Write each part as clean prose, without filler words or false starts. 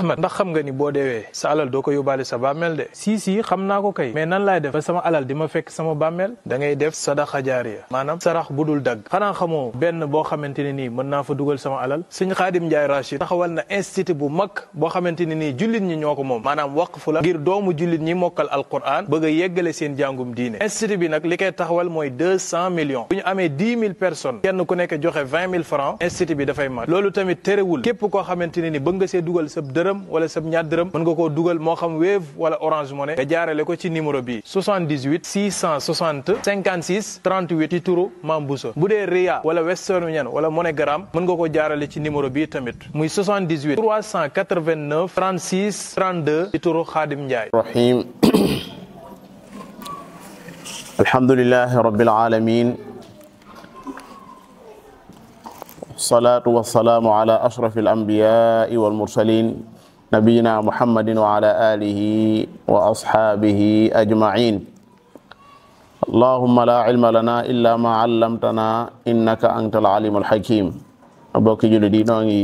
Ahmad ndax xam nga ni boo deewee sa alal doo ko yóbbaale sa bàmmeel de. si xam naa ko kay mais nan laay def ba sama alal di ma fekk sama bàmmeel. da ngay def sadaqa jaariya maanaam sarax bu dul dagg. xanaa xamoo benn boo xamante ne nii mën naa fa dugal sama alal. Sëñ Khadim Ndiaye Rachide taxawal na institut bu mag boo xamante ne nii jullit ñi ñoo ko moom maanaam waqfu la ngir doomu jullit ñi mokkal alquran bëgg a yeggale seen jàngum diine. institut bi nag li koy taxawal mooy 200 millions bu ñu amee 10 000 personnes kenn ku nekk joxe 20 000 francs institut bi dafay mat. loolu tamit terewul képp koo xamante ne ni bëgg nga see dugal sab dërëm wala sab ñaar dërëm mën nga koo dugal moo xam Wave wala Orange Money nga jaarale ko ci numéro bi 78 660 56 38 ci turu Mame Bousso. bu dee Ria wala Western Union wala MoneyGram mën nga ko jaarale ci numéro bi tamit muy 78 389 36 32 ci turu Khadim Ndiaye. Rahim. Alhamdulillahi rabbil alamin. Salatu wassalamu ala ashrafil anbiya'i wal mursalin nabiyina Muhammadin wa ala alihi wa ashabihi ajma'in. Allahumma la ilma lana illa ma 'allamtana innaka antal alimul hakim. Mbokki jullit yi noo ngi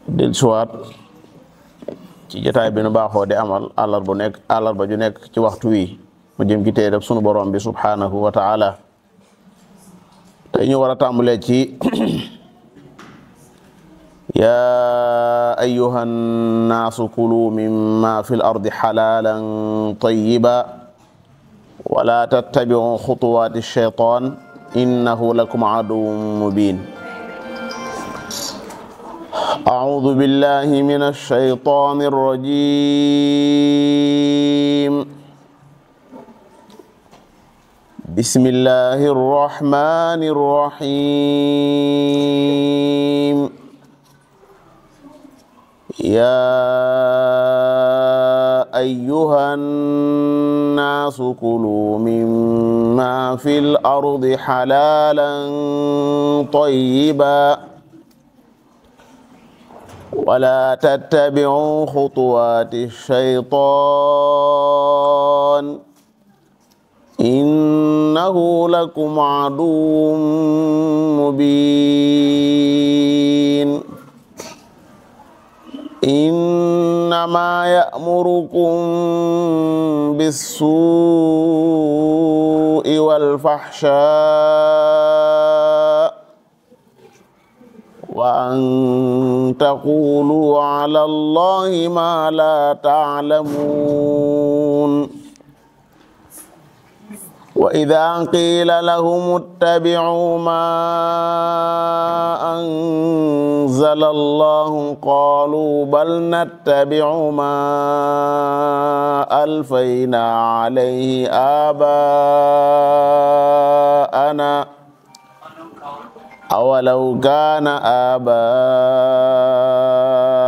del suwaat ci jotaay bi nu baaxoo di amal àllarba ju nekk ci waxtu wi mu jëm ci téereb sunu borom bi subhanahu wa ta'ala. tey ñu war a tàmbalee ci yaa ayyuhan naasu kulu mimma fil ardi halalan tayyiba wala tattabi'u xutuwaati shaytaan innahu lakum aduwwun mubin. أعوذ بالله من الشيطان الرجيم. بسم الله الرحمن الرحيم. يا أيها الناس كلوا مما في الأرض حلالا طيبا ولا تتبعوا خطوات الشيطان إنه لكم عدو مبين. إنما يأمركم بالسوء والفحشاء وأن تقولوا على الله ما لا تعلمون. وإذا قيل لهم اتبعوا ما أنزل الله قالوا بل نتبع ما ألفينا عليه آباءنا أولو كان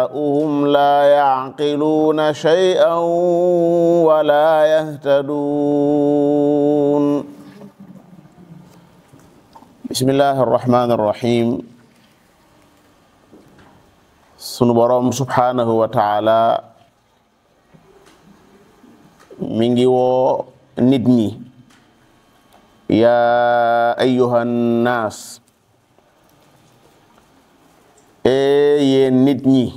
آباؤهم لا يعقلون شيئا ولا يهتدون. بسم الله الرحمن الرحيم. sunu Boroom subhanahu wa ta'ala mi ngi woo nit ñi yaa ayyuhan naas yéen nit ñi.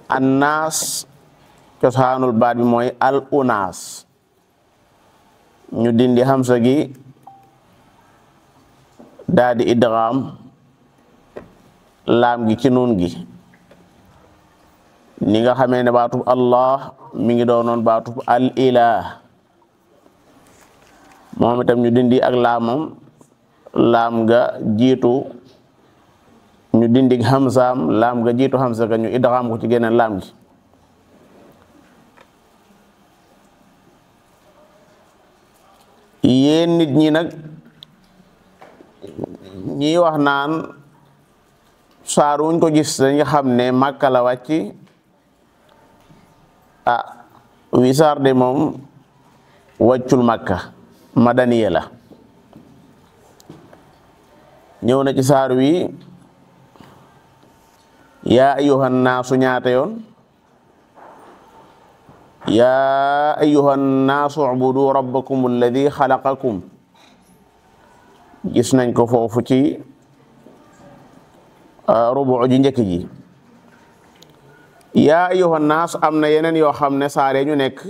annaas cosaanul baat bi mooy al unaas ñu dindi hamsa gi daa di idgham laam gi ci nun gi ni nga xamee ne baatub Allah mi ngi doonoon baatub al ilah moom itam ñu dindi ak laamam laam ga jiitu ñu dindi hamzaam laam ga jiitu hamza ga ñu idgham ko ci geneen laam gi. yéen nit ñi nag ñi wax naan saar wuñ ko gis dañu xam ne Makka la wàcc wi saar de moom wàccul Makka madaniya la. ñëw na ci saar wi yaa ayyuhan naasu ñaata yoon yaa ayyuhan naasu ubudu rabbakum alladi xalaqakum gis nañ ko foofu ci rubu ji njëkk ji. yaa ayyuhan naas am na yeneen yoo xam ne saare ñu nekk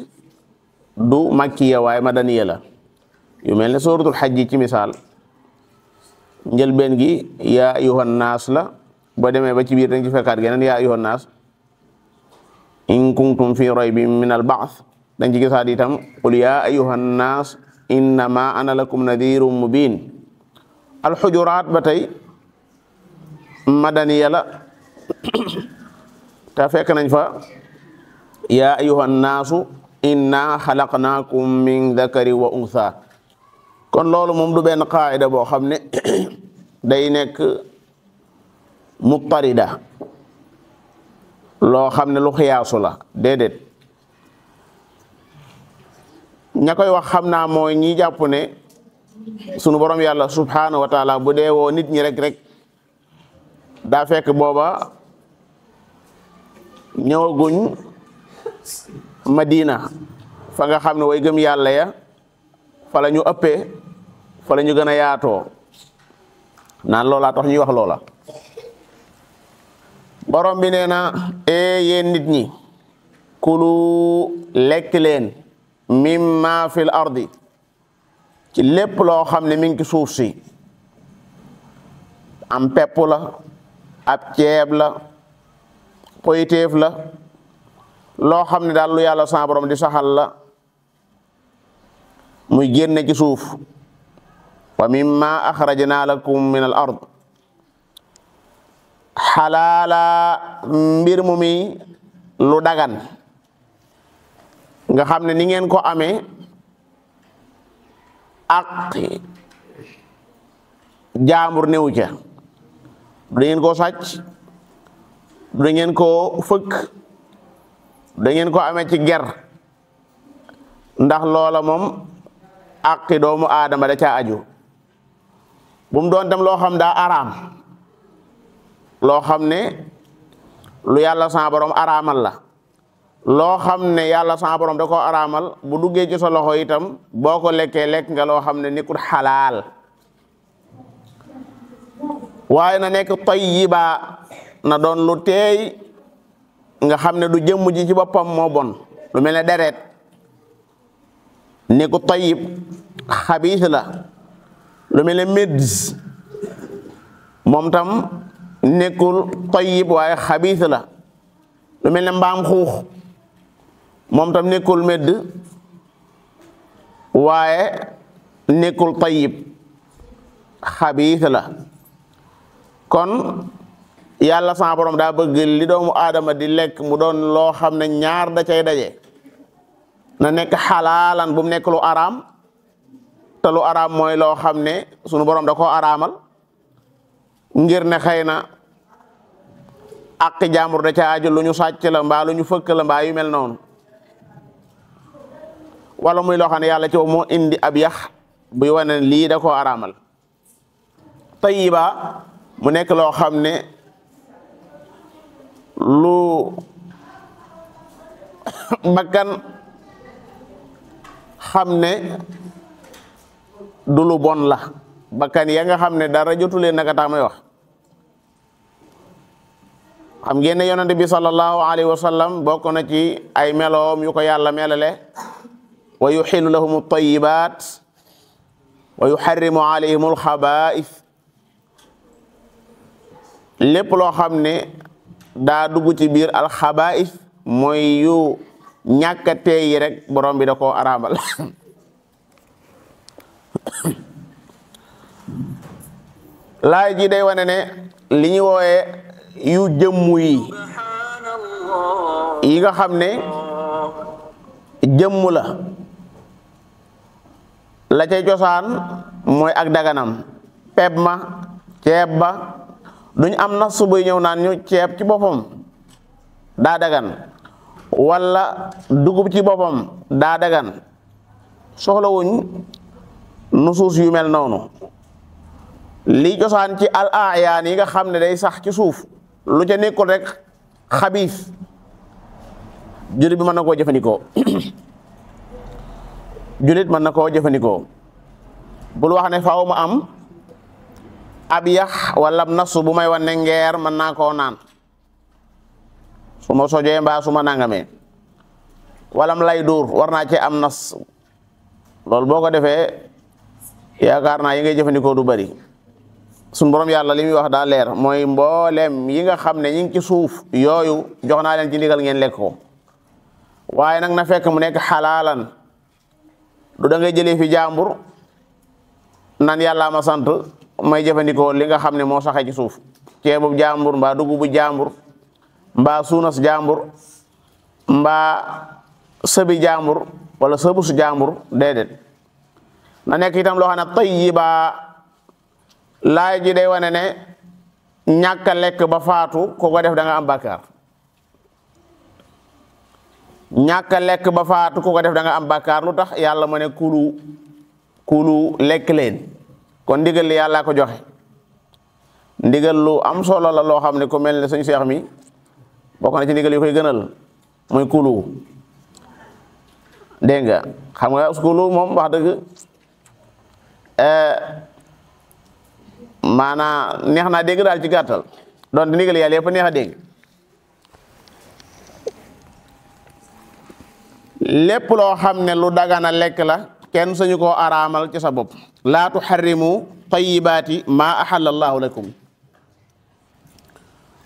du makkiya waaye madaniya la yu mel ne suratul xajji ci misaal njëlbeen gi yaa ayyuhan naas la boo demee ba ci biir dañ ci fekkaat geneen yaa ayyuhan naas in kuntum fi raybin min al ba'th dañ ci gisaat itam qul yaa ayyuhan naas innama ana lakum nadirun mubin. al xujuraat ba tey madaniya la te fekk nañ fa yaa ayyuhan naasu inna xalaqnaakum min dakari wa untha. kon loolu moom du benn qaayida boo xam ne day nekk mutarida loo xam ne lu xiyaasu la déedéet. ña koy wax xam naa mooy ñi jàpp ne sunu borom yàlla subhanahu wa taala bu dee woo nit ñi rek daa fekk booba ñëwaguñ Madina fa nga xam ne way gëm yàlla ya fa la ñu ëppee fa la ñu gën a yaatoo naan loolaa tax ñuy wax loola. borom bi nee na yéen nit ñi kulu lekk leen mimma fil ardi ci lépp loo xam ne mi ngi ci suuf si am pepp la ab ceeb la poyteef la loo xam ne daal lu yàlla sa borom di saxal la muy génne ci suuf. wa mimma axrajna lakum min al ard xalaala mbir mu mi lu dagan nga xam ne ni ngeen ko amee ak jaambur néew ca du ngeen ko sàcc du ngeen ko fëkk da ngeen ko amee ci ger ndax loola moom aqi doomu aadama da ca aju bu mu doon tam loo xam daa araam loo xam ne lu yàlla sa borom araamal la loo xam ne yàlla sa borom da ko araamal bu duggee ci sa loxo itam boo ko lekkee lekk nga loo xam ne nekkul xalaal waaye na nekk tayyiba na doon lu teey nga xam ne du jëmm ji ci boppam moo bon lu mel ne deret nekkul tayyib xabiis la lu mel ne méds moom tam nekkul tayyib waaye xabiis la lu mel ne mbaam xuux moom tam nekkul médd waaye nekkul tayyib xabiis la. kon yàlla sa borom daa bëgg li doomu aadama di lekk mu doon loo xam ne ñaar da cay daje na nekk xalaalan bu mu nekk lu araam te lu araam mooy loo xam ne sunu borom da koo araamal ngir ne xëy na ak jaambur da ca aju lu ñu sàcc la mbaa lu ñu fëkk la mbaa yu mel noonu wala muy loo xam ne yàlla ci moo indi ab yax buy wane lii da koo araamal. tayyiba mu nekk loo xam ne lu bakkan xam ne du lu bon la bakkan ya nga xam ne dara jotuleen naka tax may wax xam ngeen ne yonent bi sallallahu alayhi wa sallam bokk na ci ay meloom yu ko yàlla melale wa yuxillu lahum at-tayyibat wa yuharrimu alayhim al-xabaa'ith lépp loo xam ne daa dugg ci biir alxabaa'is mooy yu ñàkk a teey yi rek borom bi da koo araamal laay ji day wane ne li ñu wooyee yu jëmmu yi nga xam ne jëmmu la cay cosaan mooy ak daganam pepp ma ceeb ba duñ am na subuy ñëw naan ñu ceeb ci boppam daa dagan wala dugub ci boppam daa dagan soxlawuñ nusuus yu mel noonu lii cosaan ci al ayaan yi nga xam ne day sax ci suuf lu ca nekkul rek xabiis jullit bi mën na koo jëfandikoo jullit mën na koo jëfandikoo bul wax ne faaw ma am ab yax wala nasu bu may wan ne ngeer mën naa koo naan su ma sojee mbaa su ma nangamee walam lay duur war naa ci am nas loolu boo ko defee yaakaar naa yi ngay jëfandikoo du bari suñ borom yàlla li muy wax daa leer mooy mboolem yi nga xam ne ñi ngi ci suuf yooyu jox naa leen ci ndigal ngeen lekk ko waaye nag na fekk mu nekk xalaalan du da ngay jëlee fi jàmbur nan yàlla ma sant may jëfandikoo li nga xam ne moo saxee ci suuf ceebub jàmbur mbaa dugubu jàmbur mbaa suunas jàmbur mbaa sëbi jàmbur wala sëbus jàmbur déedéet na nekk itam loo xam ne tayyiba laay ji day wane ne ñàkk a lekk ba faatu ku ko def da nga am bàkkaar ñàkk a lekk ba faatu ku ko def da nga am bàkkaar lu tax yàlla ma ne kulu lekk leen kon ndigal li yàlla ko joxe ndigal lu am solo la loo xam ne ku mel ne suñu seex mi bokk na ci ndigal yu koy gënal muy kulu dégg nga xam nga kulu moom wax dëgg maanaa neex naa dégg daal ci gàttal doon ndigal yàlla yëpp neex a dégg lépp loo xam ne lu dagana lekk la kenn sañu koo araamal ci sa bopp laa tuharrimu tayyibaati maa ahalla allaahu lakum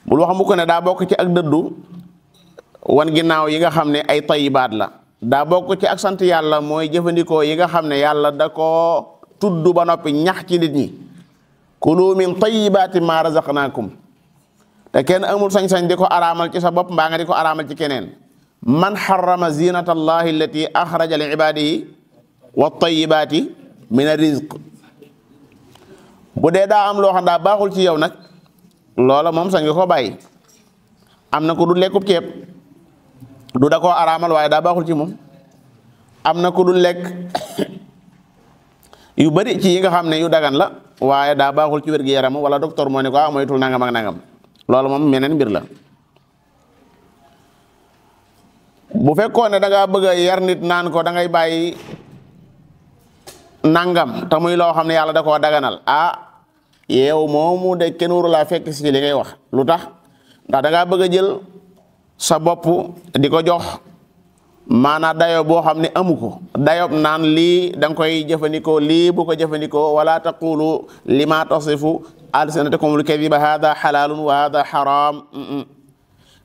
bul wax mu ko ne daa bokk ci ak dëddu wan ginnaaw yi nga xam ne ay tayyibaat la daa bokk ci ak sant yàlla mooy jëfandikoo yi nga xam ne yàlla da koo tudd ba noppi ñax ci nit ñi kulu min tayyibaati maa razaqnaakum te kenn amul sañ-sañ di ko araamal ci sa bopp mbaa nga di ko araamal ci keneen man harrama zinata allahi allati axraja li ibadihi wa tayyibaati min ar-rizq bu dee daa am loo xam daa baaxul ci yow nag loola moom sañ nga ko bàyyi am na ku du lekkub ceeb du da koo araamal waaye daa baaxul ci moom am na ku du lekk yu bari ci yi nga xam ne yu dagan la waaye daa baaxul ci wér-gu-yaram wala docteur moo ne ko moytul nangam ak nangam loolu moom meneen mbir la bu fekkoon ne da ngaa bëgg a yar nit naan ko da ngay bàyyi nangam te muy loo xam ne yàlla da koo daganal yow moomu de kenn waru laa fekk si li ngay wax lu tax ndax da ngaa bëgg a jël sa bopp di ko jox maanaam dayo boo xam ne amu ko dayob naan lii da nga koy jëfandikoo lii bu ko jëfandikoo wala taqulu lima tasifu alsinatakumul kadiba hada halalun wa hada haram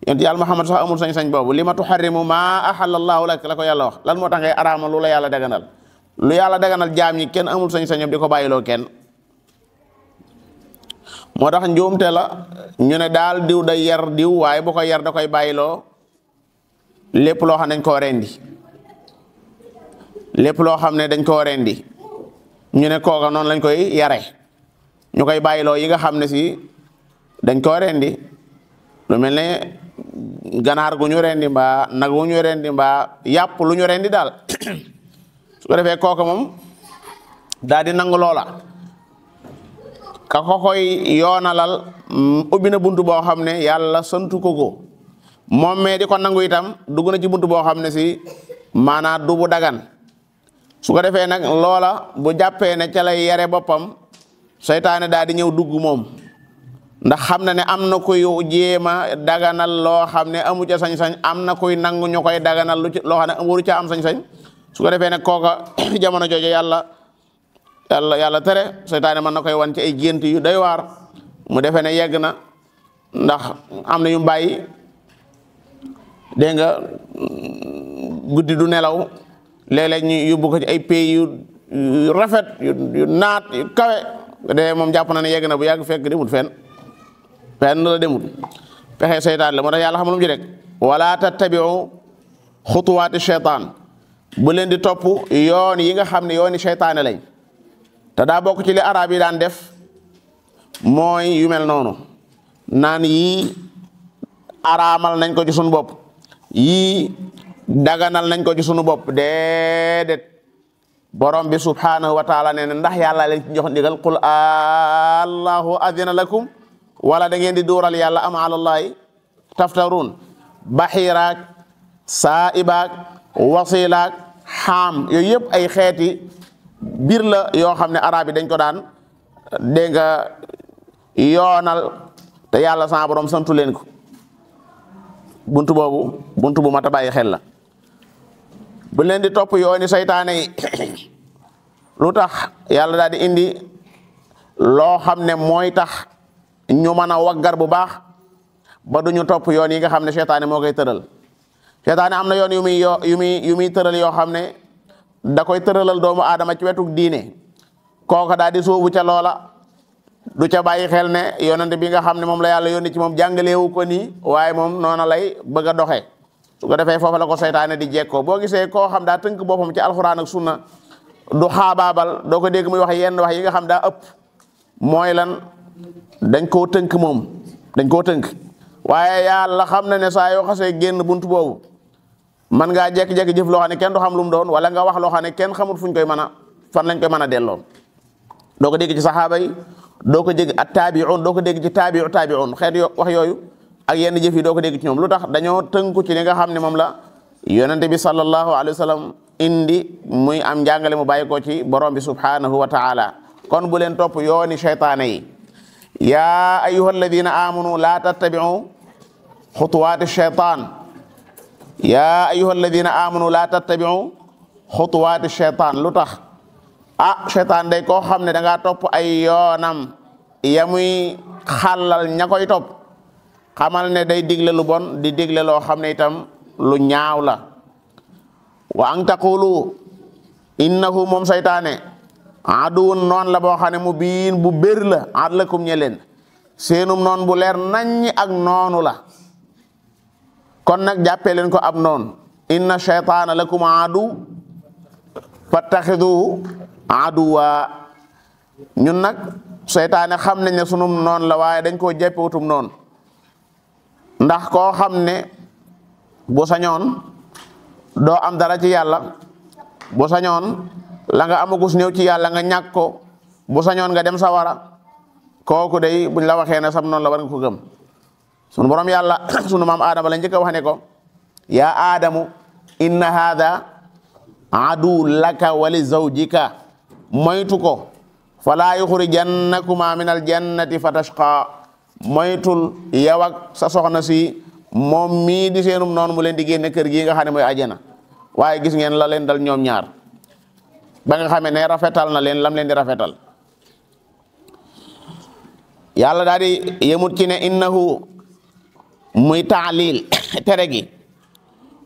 yonent yàlla Muhammad sax amul sañ-sañ boobu lima tuharrimu ma ahallallahu lak la ko yàlla wax lan moo tax ngay araamal lu la yàlla daganal lu yàlla daganal jaam ñi kenn amul sañ-sañam di ko bàyyiloo kenn moo tax njuumte la ñu ne daal diw day yar diw waaye bu ko yar da koy bàyyiloo lépp loo xam ne dañ koo rendi lépp loo xam ne dañ koo rendi ñu ne kooka noonu lañ koy yare ñu koy bàyyiloo yi nga xam ne si dañ koo rendi lu mel ne ganaar gu ñu rendi mbaa nag gu ñu rendi mbaa yàpp lu ñu rendi daal su ko defee kooka moom daal di nangu loola ka ko koy yoonalal ubbi na buntu boo xam ne yàlla santu ko moom mee di ko nangu itam dugg na ci buntu boo xam ne si maanaam du bu dagan su ko defee nag loola bu jàppee ne ca lay yare boppam seytaane daal di ñëw dugg moom ndax xam na ne am na kuy jéema daganal loo xam ne amu ca sañ-sañ am na kuy nangu ñu koy daganal lu ci loo xam ne waru ca am sañ-sañ su ko defee nag kooka jamono jooju yàlla tere seytaane mën na koy wan ci ay gént yu doy waar mu defee ne yegg na ndax am na yu bàyyi dégg nga guddi du nelaw léeg-léeg ñu yóbbu ko ci ay pays yu rafet yu naat yu kawe de moom jàpp na ne yegg na bu yàgg fekk demut fenn la demut pexe seytaan la moo tax yàlla xam lu mu ci rek wala tattabiu xutuwaati seytaan bu leen di topp yoon yi nga xam ne yooni seytaane lañ te daa bokk ci li arab yi daan def mooy yu mel noonu naan yii araamal nañ ko ci sunu bopp yii daganal nañ ko ci sunu bopp déedéet borom bi subhanahu wa taala nee na ndax yàlla leen ci jox ndigal qul allahu adina lakum wala da ngeen di dóoral yàlla am alallahi taftarun baxiiraak saa'ibaak wasilaak xaam yooyu yëpp ay xeeti biir la yoo xam ne arab yi dañ ko daan dégg nga yoonal te yàlla sa borom santu leen ko. buntu boobu buntu bu mat a bàyyi xel la. bu leen di topp yooni saytaane yi lu tax yàlla daal di indi loo xam ne mooy tax ñu mën a waggar bu baax ba duñu topp yoon yi nga xam ne seytaane moo koy tëral. seytaane am na yoon yu muy tëral yoo xam ne da koy tëralal doomu aadama ci wetuk diine kooka daal di sóobu ca loola du ca bàyyi xel ne yonent bi nga xam ne moom la yàlla yónni ci moom jàngaleewu ko nii waaye moom noona lay bëgg a doxee. su ko defee foofu la ko seytaane di jekkoo boo gisee koo xam daa tënk boppam ci alxuraan ak sunna du xaabaabal doo ko dégg muy wax yenn wax yi nga xam daa ëpp mooy lan dañ koo tënk moom dañ koo tënk. waaye yàlla xam na ne saa yoo xasee génn buntu boobu man ngaa jekki-jekki jëf loo xam ne kenn du xam lu mu doon wala nga wax loo xam ne kenn xamul fuñ koy mën a fan lañ koy mën a delloo. doo ko dégg ci saxaaba yi doo ko dégg at taabi'un doo ko dégg ci taabi'un xeet wax yooyu ak yenn jëf yi doo ko dégg ci ñoom lu tax dañoo tënku ci li nga xam ne moom la yonente bi sallallahu alayhi wa sallam indi muy am njàngale mu bàyyi ko ci borom bi subhanahu wa ta'ala. kon bu leen topp yooni shaytaane yi. yaa ayyuha alladina amanu la tattabi'u xutuwaati shaytaan yaa ayyuha alladina amanu la tattabi'u xutuwaati shaytaan lu tax shaytaan day koo xam ne da ngaa topp ay yoonam ya muy xàllal ña koy topp xamal ne day digle lu bon di digle loo xam ne itam lu ñaaw la. wa an taqulu innahu moom saytaane aduwun noon la boo xam ne mu biin bu bér la alaykum ñeleen seenum noon bu leer naññ ak noonu la kon nag jàppee leen ko ab noon. inna shaytaana lakum adu fattaxiduhu aduwa ñun nag seytaane xam nañ ne sunum noon la waaye dañ koo jàppe wutum noon ndax koo xam ne bu sañoon doo am dara ci yàlla bu sañoon la nga amagus néew ci yàlla nga ñàkk ko bu sañoon nga dem sawara kooku day buñ la waxee ne sam noonu la war nga ko gëm. sunu borom yàlla sunu maam Adama la njëkk a wax ne ko yaa Adamu inna haada adu laka wa li zawjika moytu ko falaa yuxrijannakuma min aljannati fatashqa moytul yow ak sa soxna si moom mii di seenum noonu mu leen di génne kër gi nga xam ne mooy ajjana. waaye gis ngeen la leen dal ñoom ñaar ba nga xamee ne rafetal na leen lam leen di rafetal. yàlla daal di yemut ci ne innahu muy taalil tere gi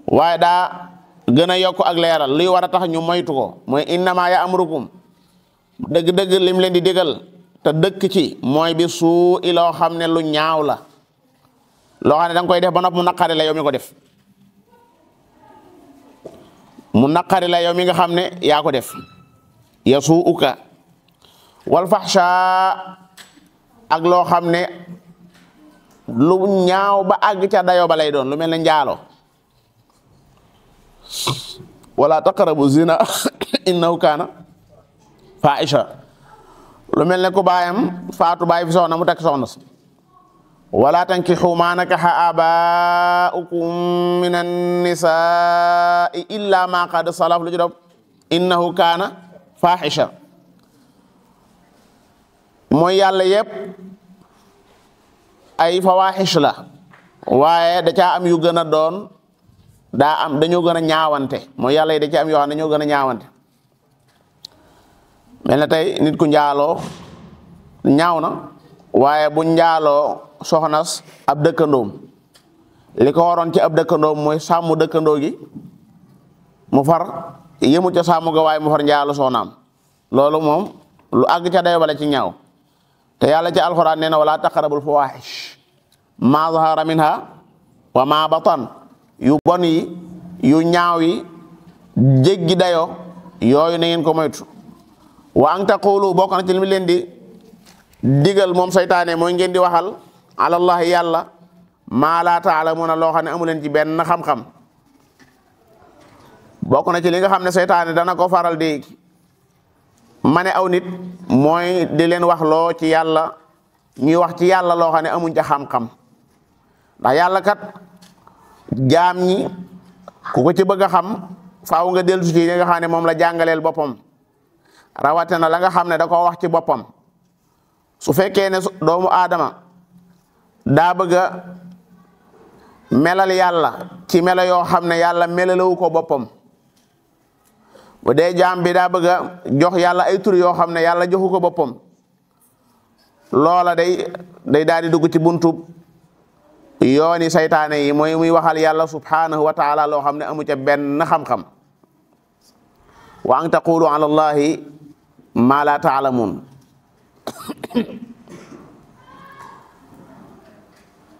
waaye daa gën a yokk ak leeral luy war a tax ñu moytu ko mooy innama ya amrukum dëgg-dëgg lim leen di digal te dëkk ci mooy bi suu i loo xam ne lu ñaaw la loo xam ne da nga koy def ba nopp mu naqari la yow mi ko def mu naqari la yow mi nga xam ne yaa ko def yasuuka wal faxsha ak loo xam ne lu ñaaw ba àgg ca dayoo ba lay doon lu mel ne njaalo wala taqrabu zina innahu kaana fahisha lu mel ne ku baayam faatu baay fi soxna mu takk soxna si wala tankixu ma nakaxa abaukum min annisaai illa ma qad salaf lu ci dop innahu kaana fahisha mooy yàlla yëpp ay fawaxish la waaye da caa am yu gën a doon dañoo gën a ñaawante mooy yàlla yi da caa am yoo xam ne dañoo gën a ñaawante mel na tey nit ku njaaloo ñaaw na waaye bu njaaloo soxnas ab dëkkandoom li ko waroon ci ab dëkkandoom mooy sàmm dëkkandoo gi mu far yëmu ca sàmm ga waaye mu far njaaloo soxnaam loolu moom lu àgg ca day wala ci ñaaw te yàlla ci alxuraan nee na wala taqrabul fawahish ma zahara minha wa ma batan yu bon yi yu ñaaw yi jéggi dayo yooyu na ngeen ko moytu wa an taqulu bokk na ci li mu leen di digal moom saytaane mooy ngeen di waxal alallahi yàlla maa laa taalamuuna loo xam ne amu leen ci benn xam-xam bokk na ci li nga xam ne saytaane dana ko faral di ma ne aw nit mooy di leen wax loo ci yàlla ñuy wax ci yàlla loo xam ne amuñ ca xam-xam ndax yàlla kat jaam ñi ku ko ci bëgg a xam faaw nga dellu ci li nga xam ne moom la jàngaleel boppam rawatina la nga xam ne da koo wax ci boppam su fekkee ne doomu aadama daa bëgg a melal yàlla ci melo yoo xam ne yàlla melalewu ko boppam, bu dee jaam bi daa bëgg a jox yàlla ay tur yoo xam ne yàlla joxu ko boppam, loola day daal di dugg ci buntu yooni saytaane yi, mooy muy waxal yàlla subhanahu wa taala loo xam ne amu ca benn xam-xam. wa an taqulu ala allahi ma la taalamun.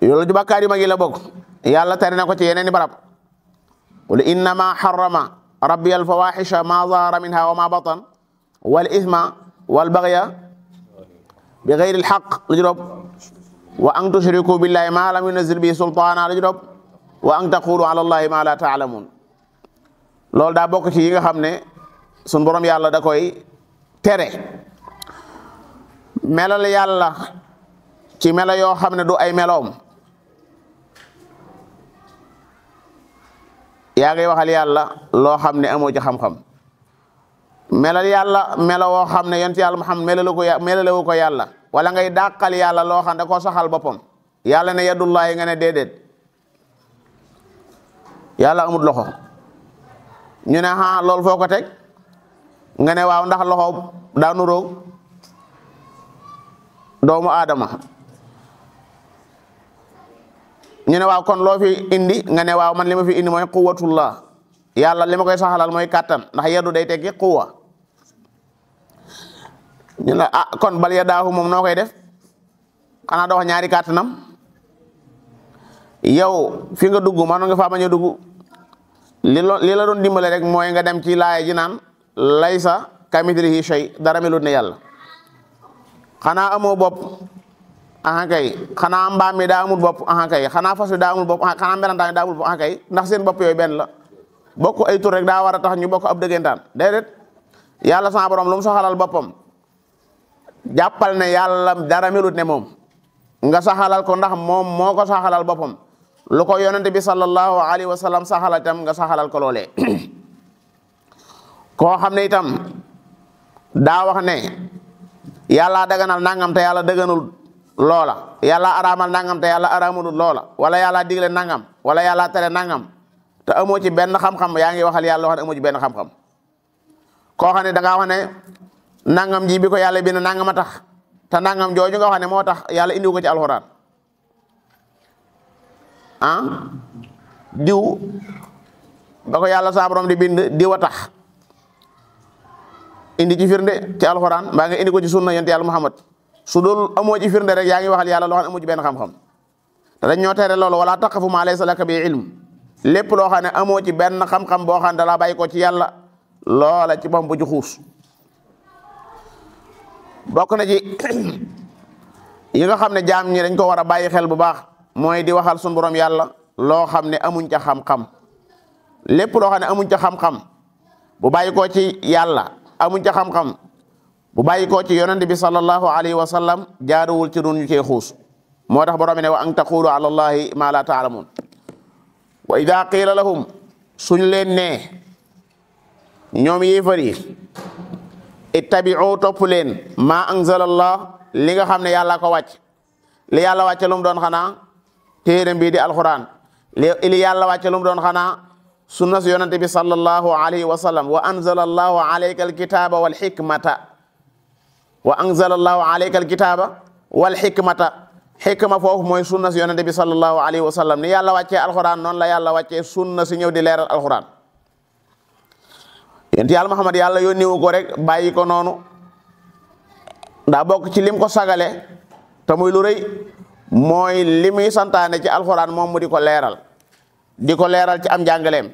loolu ju bàkkaar yu mag yi la bokk, yàlla tere na ko ci yeneen i barab. qul innama harrama rabbi alfawahisha ma zahara minha wa ma batan wal ithma wal baghya bi ghayri alhaq lu juróom wa an tushriku billahi ma lam yunzil bihi sultana lu juróom wa an taqulu ala allahi ma la taalamun. loolu daa bokk ci yi nga xam ne sun borom yàlla da koy tere. melal yàlla ci melo yoo xam ne du ay meloom, yaa ngi waxal yàlla loo xam ne amoo ci xam-xam. melal yàlla melo woo xam ne yonent yàlla Muhammad melalewu ko yàlla, wala ngay dàqal yàlla loo xam ne da koo saxal boppam. yàlla ne yadullahi nga ne déedéet, yàlla amut loxo. ñu ne loolu foo ko teg nga ne waaw ndax loxo daa nuroog doomu aadama. ñu ne waaw kon loo fi indi nga ne waaw man li ma fi indi mooy quwwatullah, yàlla li ma koy saxalal mooy kàttan, ndax yaddu day tekki quwwa. ñu ne kon bal yadaahu moom noo koy def, xanaa doo wax ñaari kàttanam. yow fi nga dugg man nga faa bañ a dugg. li la doon dimbale rek mooy nga dem ci laaya ji naan laysa kamithlihi shay, dara melut ne yàlla. xanaa amoo bopp, aha kay. xanaa mbaam mi daa amul bopp, aha kay. xanaa fas wi daa amul bopp, xanaa mbelantaan mi daa amul bopp, aha kay. ndax seen bopp yooyu benn la. bokk ay tur rek daa war a tax ñu bokk ab dëggantaan, déedéet. yàlla sama borom lu mu saxalal boppam, jàppal ne yàlla dara melut ne moom, nga saxalal ko ndax moom moo ko saxalal boppam. lu ko yonente bi sallallahu alayhi wa sallam saxalal itam nga saxalal ko loolee. koo xam ne itam daa wax ne yàlla daganal nangam te yàlla dëgganul loola, yàlla araamal nangam te yàlla araamulul loola, wala yàlla digle nangam wala yàlla tere nangam te amoo ci benn xam-xam, yaa ngi waxal yàlla wax ne amoo ci benn xam-xam. koo xam ne da ngaa wax ne nangam ji bi ko yàlla bind nangam a tax, te nangam jooju nga wax ne moo tax yàlla indiwu ko ci alxuraan. diw ba ko yàlla sa borom di bind diw a tax, indi ci firnde ci alxuraan mbaa nga indi ko ci sunna yonent yàlla Muhammad. su dul amoo ci firnde rek yaa ngi waxal yàlla loo xam ne amoo ci benn xam-xam. te dañ ñoo tere loolu, wala taqfu ma laysa laka bi ilm. lépp loo xam ne amoo ci benn xam-xam boo xam ne dalaa bàyyi ko ci yàlla, loola ci boppam bu ci xuus. bokk na ci yi nga xam ne jaam ñi dañ ko war a bàyyi xel bu baax, mooy di waxal sun borom yàlla loo xam ne amuñ ca xam-xam. lépp loo xam ne amuñ ca xam-xam bu bàyyi koo ci yàlla, amuñ ca xam-xam bu bàyyi koo ci yonent bi sallallahu alayhi wa sallam, jaaruwul ci dun ñu cee xuus. moo tax borom ne wa an taqulu ala allahi ma la taalamun. wa ida qiila lahum, suñ leen nee ñoom yéefar yi, ittabi'u topp leen ma anzala allah, li nga xam ne yàlla ko wàcc. li yàlla wàcce lu mu doon xanaa téere bii di alquran. li yàlla wàcce lu mu doon xanaa sunna si yonente bi sallallahu alayhi wa sallam. wa anzala allahu alayka alkitaba wal hikmata, wa anzala allahu alayka alkitaba wal hikmata. xikma foofu mooy sunna si yonente bi sallallahu alayhi wa sallam. ni yàlla wàccee alquran noonu la yàlla wàccee sunna si ñëw di leeral alquran. yonent yàlla Muhammad yàlla yónniwu ko rek bàyyi ko noonu, daa bokk ci lim ko sagale te muy lu rëy, mooy li muy santaane ci alxuraan moom mu di ko leeral ci am njàngaleem.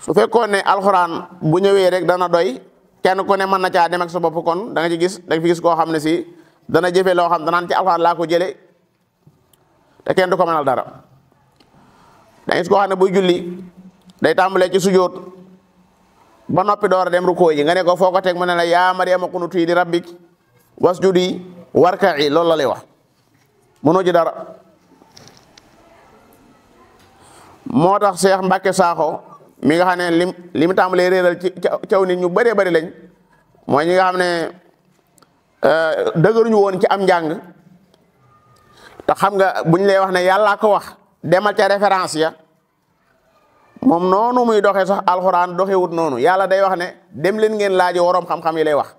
su fekkoon ne alxuraan bu ñëwee rek dana doy, kenn ku ne mën na caa dem ak sa bopp, kon da nga ci gis da nga fi gis koo xam ne si dana jëfe loo xam danaan ci alxuraan laa ko jële te kenn du ko mënal dara. da gis koo xam ne buy julli day tàmbalee ci sujoot ba noppi door a dem rukkoo yi, nga ne ko foo ko teg mu ne la yaa Maryama qunutii li rabbik wasjudi warka'i, loolu la lay wax. mënoo ci dara. moo tax Cheikh Mbacke Sakho mi nga xam ne li mu tàmbalee réeral ci caw nit ñu bëree bëri lañ, mooy ñi nga xam ne dëgëruñu woon ci am njàng te xam nga buñ lay wax ne yàllaa ko wax demal ca référence ya moom noonu muy doxee sax alxuraan doxewut noonu yàlla day wax ne dem leen ngeen laaji waroom xam-xam yi lay wax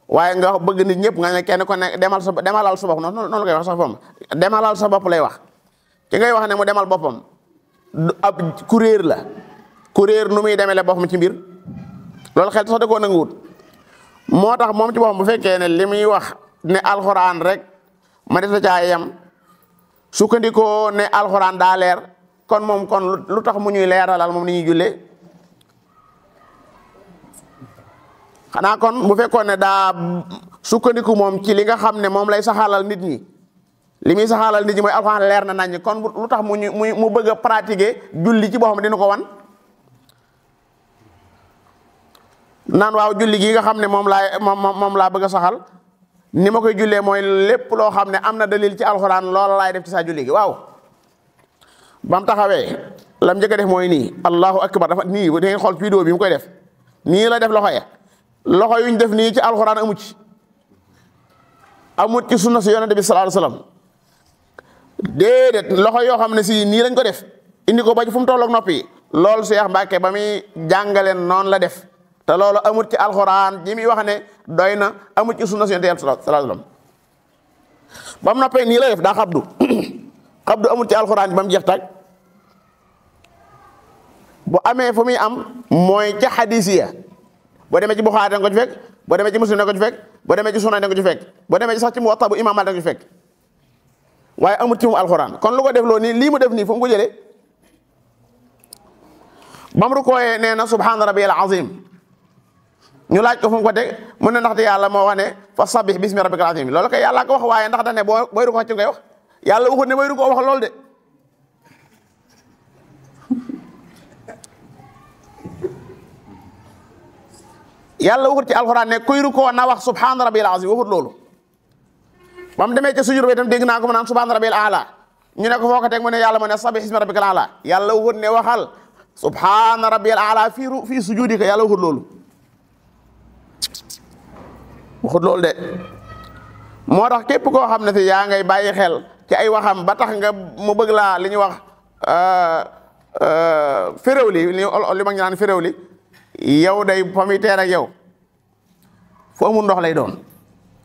waaye nga bëgg nit ñëpp nga ne kenn ko ne demalal sa bopp noonu la koy wax sax fam demalal sa bopp lay wax ki ngay wax ne mu demal boppam ab kuréer la kuréer nu muy demele boppam ci mbir loolu xel sax da koo nanguwut moo tax moom ci boppam bu fekkee ne li muy wax ne alxuraan rek ma def caa yem sukkandikoo ne alxuraan daa leer kon moom kon lu tax mu ñuy leeralal moom ni ñuy jullee xanaa kon bu fekkoon ne daa sukkandiku moom ci li nga xam ne moom lay saxaalal nit ñi li muy saxaalal nit ñi mooy alxuraan leer na nañ kon lu tax mu bëgg a pratiquer julli ci boppam dina ko wan naan waaw julli gi nga xam ne moom laa bëgg a saxal ni ma koy jullee mooy lépp loo xam ne am na dalil ci alxuraan loola laay def ci saa julli gi waaw bam taxawee lam njëkk a def mooy nii allahu akbar dafa nii da ngeen xool vidéo bi mu koy def nii la def loxo ya loxo yuñ def nii ci alxuraan amut ci sunna si yonente bi sallallahu alayhi wasallam déedéet loxo yoo xam ne si nii lañ ko def indi ko ba ci fu mu tolloog noppi loolu Cheikh Mbacke ba muy jàngaleen noonu la def te loolu amut ci alxuraan ñi muy wax ne doy na amut ci sunna si yonente bi sallallahu alayhi wasallam ba mu noppee nii la def daa xabdu xabdu amut ci alxuraan ba mu jeex tag bu amee fu muy am mooy ca xadis ya boo demee ci Buxaari da nga ko ci fekk boo demee ci Muslim da nga ko ci fekk boo demee ci Sunan da nga ko ci fekk boo demee ci sax ci Muwatta bu Imaam Maalik da nga ko ci fekk waaye amut ci mu alxuraan kon lu ko def loo nii lii mu def nii fu mu ko jëlee bam rukooyee nee na subhaana rabbiyal azim ñu laaj ko fu mu ko teg mu ne ndaxte yàlla moo wax ne fa sabbih bismi rabbikal azim loolu kay yàlla ko wax waaye ndax da ne booy rukoo ci ngay wax yàlla waxut ne booy rukoo wax loolu de yàlla waxut ci alxuraan ne kuy rukoo na wax subhaana rabbiyal azim waxut loolu ba mu demee ca sujud ba itam dégg naa ko mu naan subhaana rabbiyal aala ñu ne ko foo ko teg mu ne yàlla mu ne sabbih isma rabbikal aala yàlla waxut ne waxal subhaana rabbiyal aala fii sujudika yàlla waxut loolu waxut loolu de moo tax képp koo xam ne si yaa ngay bàyyi xel ci ay waxam ba tax nga mu bëgg laa li ñuy wax féréwli li ma ngi naan féréwli yow day fa muy teer ak yow fu amul ndox lay doon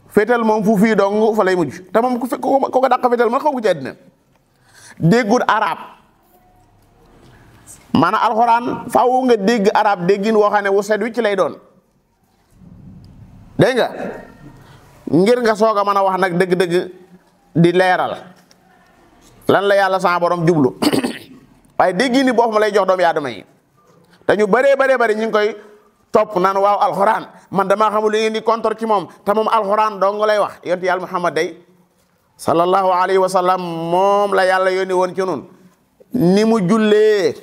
féetal moom fu fii dong fa lay mujj te moom ku ko dàq féetal man xaw ko ci àddina déggul arab maanaam alxuraan faaw nga dégg arab déggin woo xam ne wu set wi ci lay doon dégg nga ngir nga soog a mën a wax nag dëgg-dëgg di leeral lan la yàlla sa borom jublu waaye déggin ni boppam lay jox doomu aadama yi te ñu bëree ñu ngi koy topp naan waaw alxuraan man damaa xamul li ngeen di contre ci moom te moom alxuraan dong lay wax yonent yàlla Muhammad day sallallahu alayhi wa sallam moom la yàlla yónni woon ci nun ni mu jullee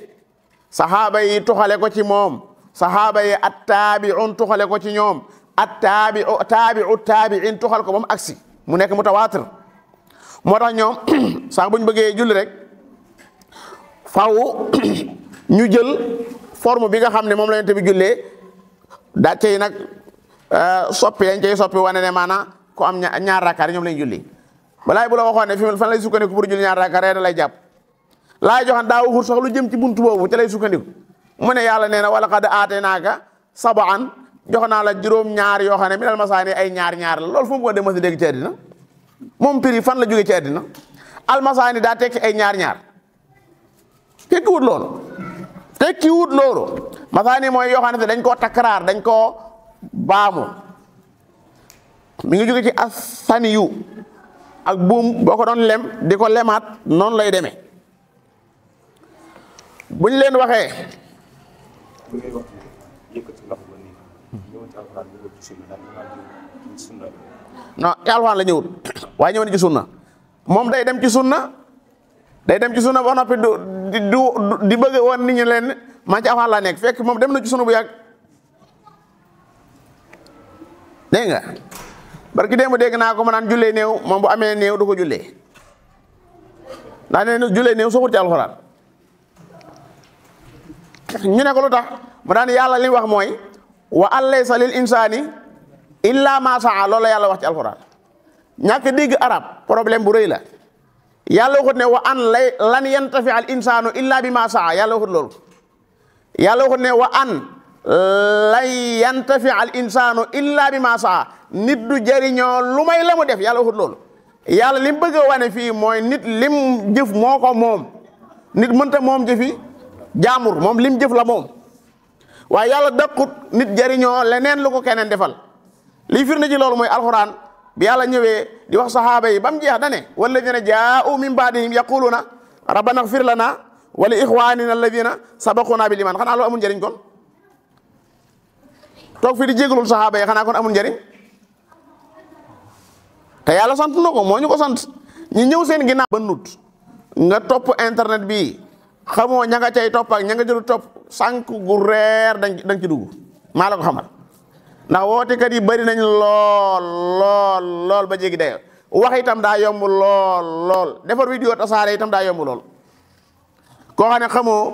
saxaaba yi tuxale ko ci moom saxaaba yi at-taabi'un tuxale ko ci ñoom taabi'in tuxal ko ba mu agsi mu nekk mutawaatir moo tax ñoom sax buñ bëggee julli rek faw ñu jël forme bi nga xam ne moom la yonent bi jullee daa cay nag soppi dañ cay soppi wane ne maanaam ku am ñaar rakkaat ñoom lañ julli balaay bu la waxoon ne fi fan lay sukkandiku pour julli ñaar rakkaat rek da lay jàpp laay joxan daa waxul sax lu jëm ci buntu boobu ca lay sukkandiku mu ne yàlla nee na wala qad aataynaaka sab'an jox naa la juróom-ñaar yoo xam ne minal masaani ay ñaar-ñaar la loolu fu mu ko demee si dégg ci àddina moom prix fan la jógee ci àddina almasaani daa tekki ay ñaar-ñaar tekki wut loolu masaani mooy yoo xam ne dañ koo takraar dañ koo baamu mi ngi jóge ci asaniyu ak buum boo ko doon lem di ko lemaat noonu lay demee buñ leen waxee non ci alxuraan la ñëwut waaye ñëw na ci sunna moom day dem ci sunna ba noppi di bëgg woon nit ñi leen man ci alxuraan laa nekk fekk moom dem na ci sunna bu yàgg dégg nga barki démb dégg naa ko ma naan jullee néew moom bu amee néew du ko jullee ndax nee na jullee néew soxul ci alxuraan ñu ne ko lu tax mu daan yàlla li wax mooy wa an laysa lil insaani illa ma saa loolu la yàlla wax ci alquran. ñàkk dégg arab problème bu rëy la. yàlla waxut ne wa an lan yantafi al insaanu illa bi ma saa yàlla waxut loolu. yàlla waxut ne wa an lan yantafi al insaanu illa bi ma saa nit du jëriñoo lu may la mu def yàlla waxut loolu. yàlla li mu bëgg a wane fii mooy nit lim jëf moo ko moom. nit mënta moom jëfi jaamur moom lim jëf la moom. waaye yàlla dëkkut nit jëriñoo leneen lu ko keneen defal. lii firnde ci loolu mooy alxuraan bi yàlla ñëwee di wax saxaaba yi ba mu jeex dane walladina jaa'u min baadihim yaquluuna rabbana ighfir lana wa li ixwanina alladina sabaquna bil iman xanaa loolu amul njëriñ kon toog fi di jégalul saxaaba yi xanaa kon amul njëriñ te yàlla sant na ko moo ñu ko sant ñi ñëw seen ginnaaw ba nut nga topp internet bi xamoo ña nga cay topp ak ña nga jëlu topp sànq gu reer dañ ci dugg maa la ko xamal ndax wootekat yi bari nañ lool ba jéggi dayo wax itam daa yomb lool defar vidéo tasaare itam daa yomb lool koo xam ne xamoo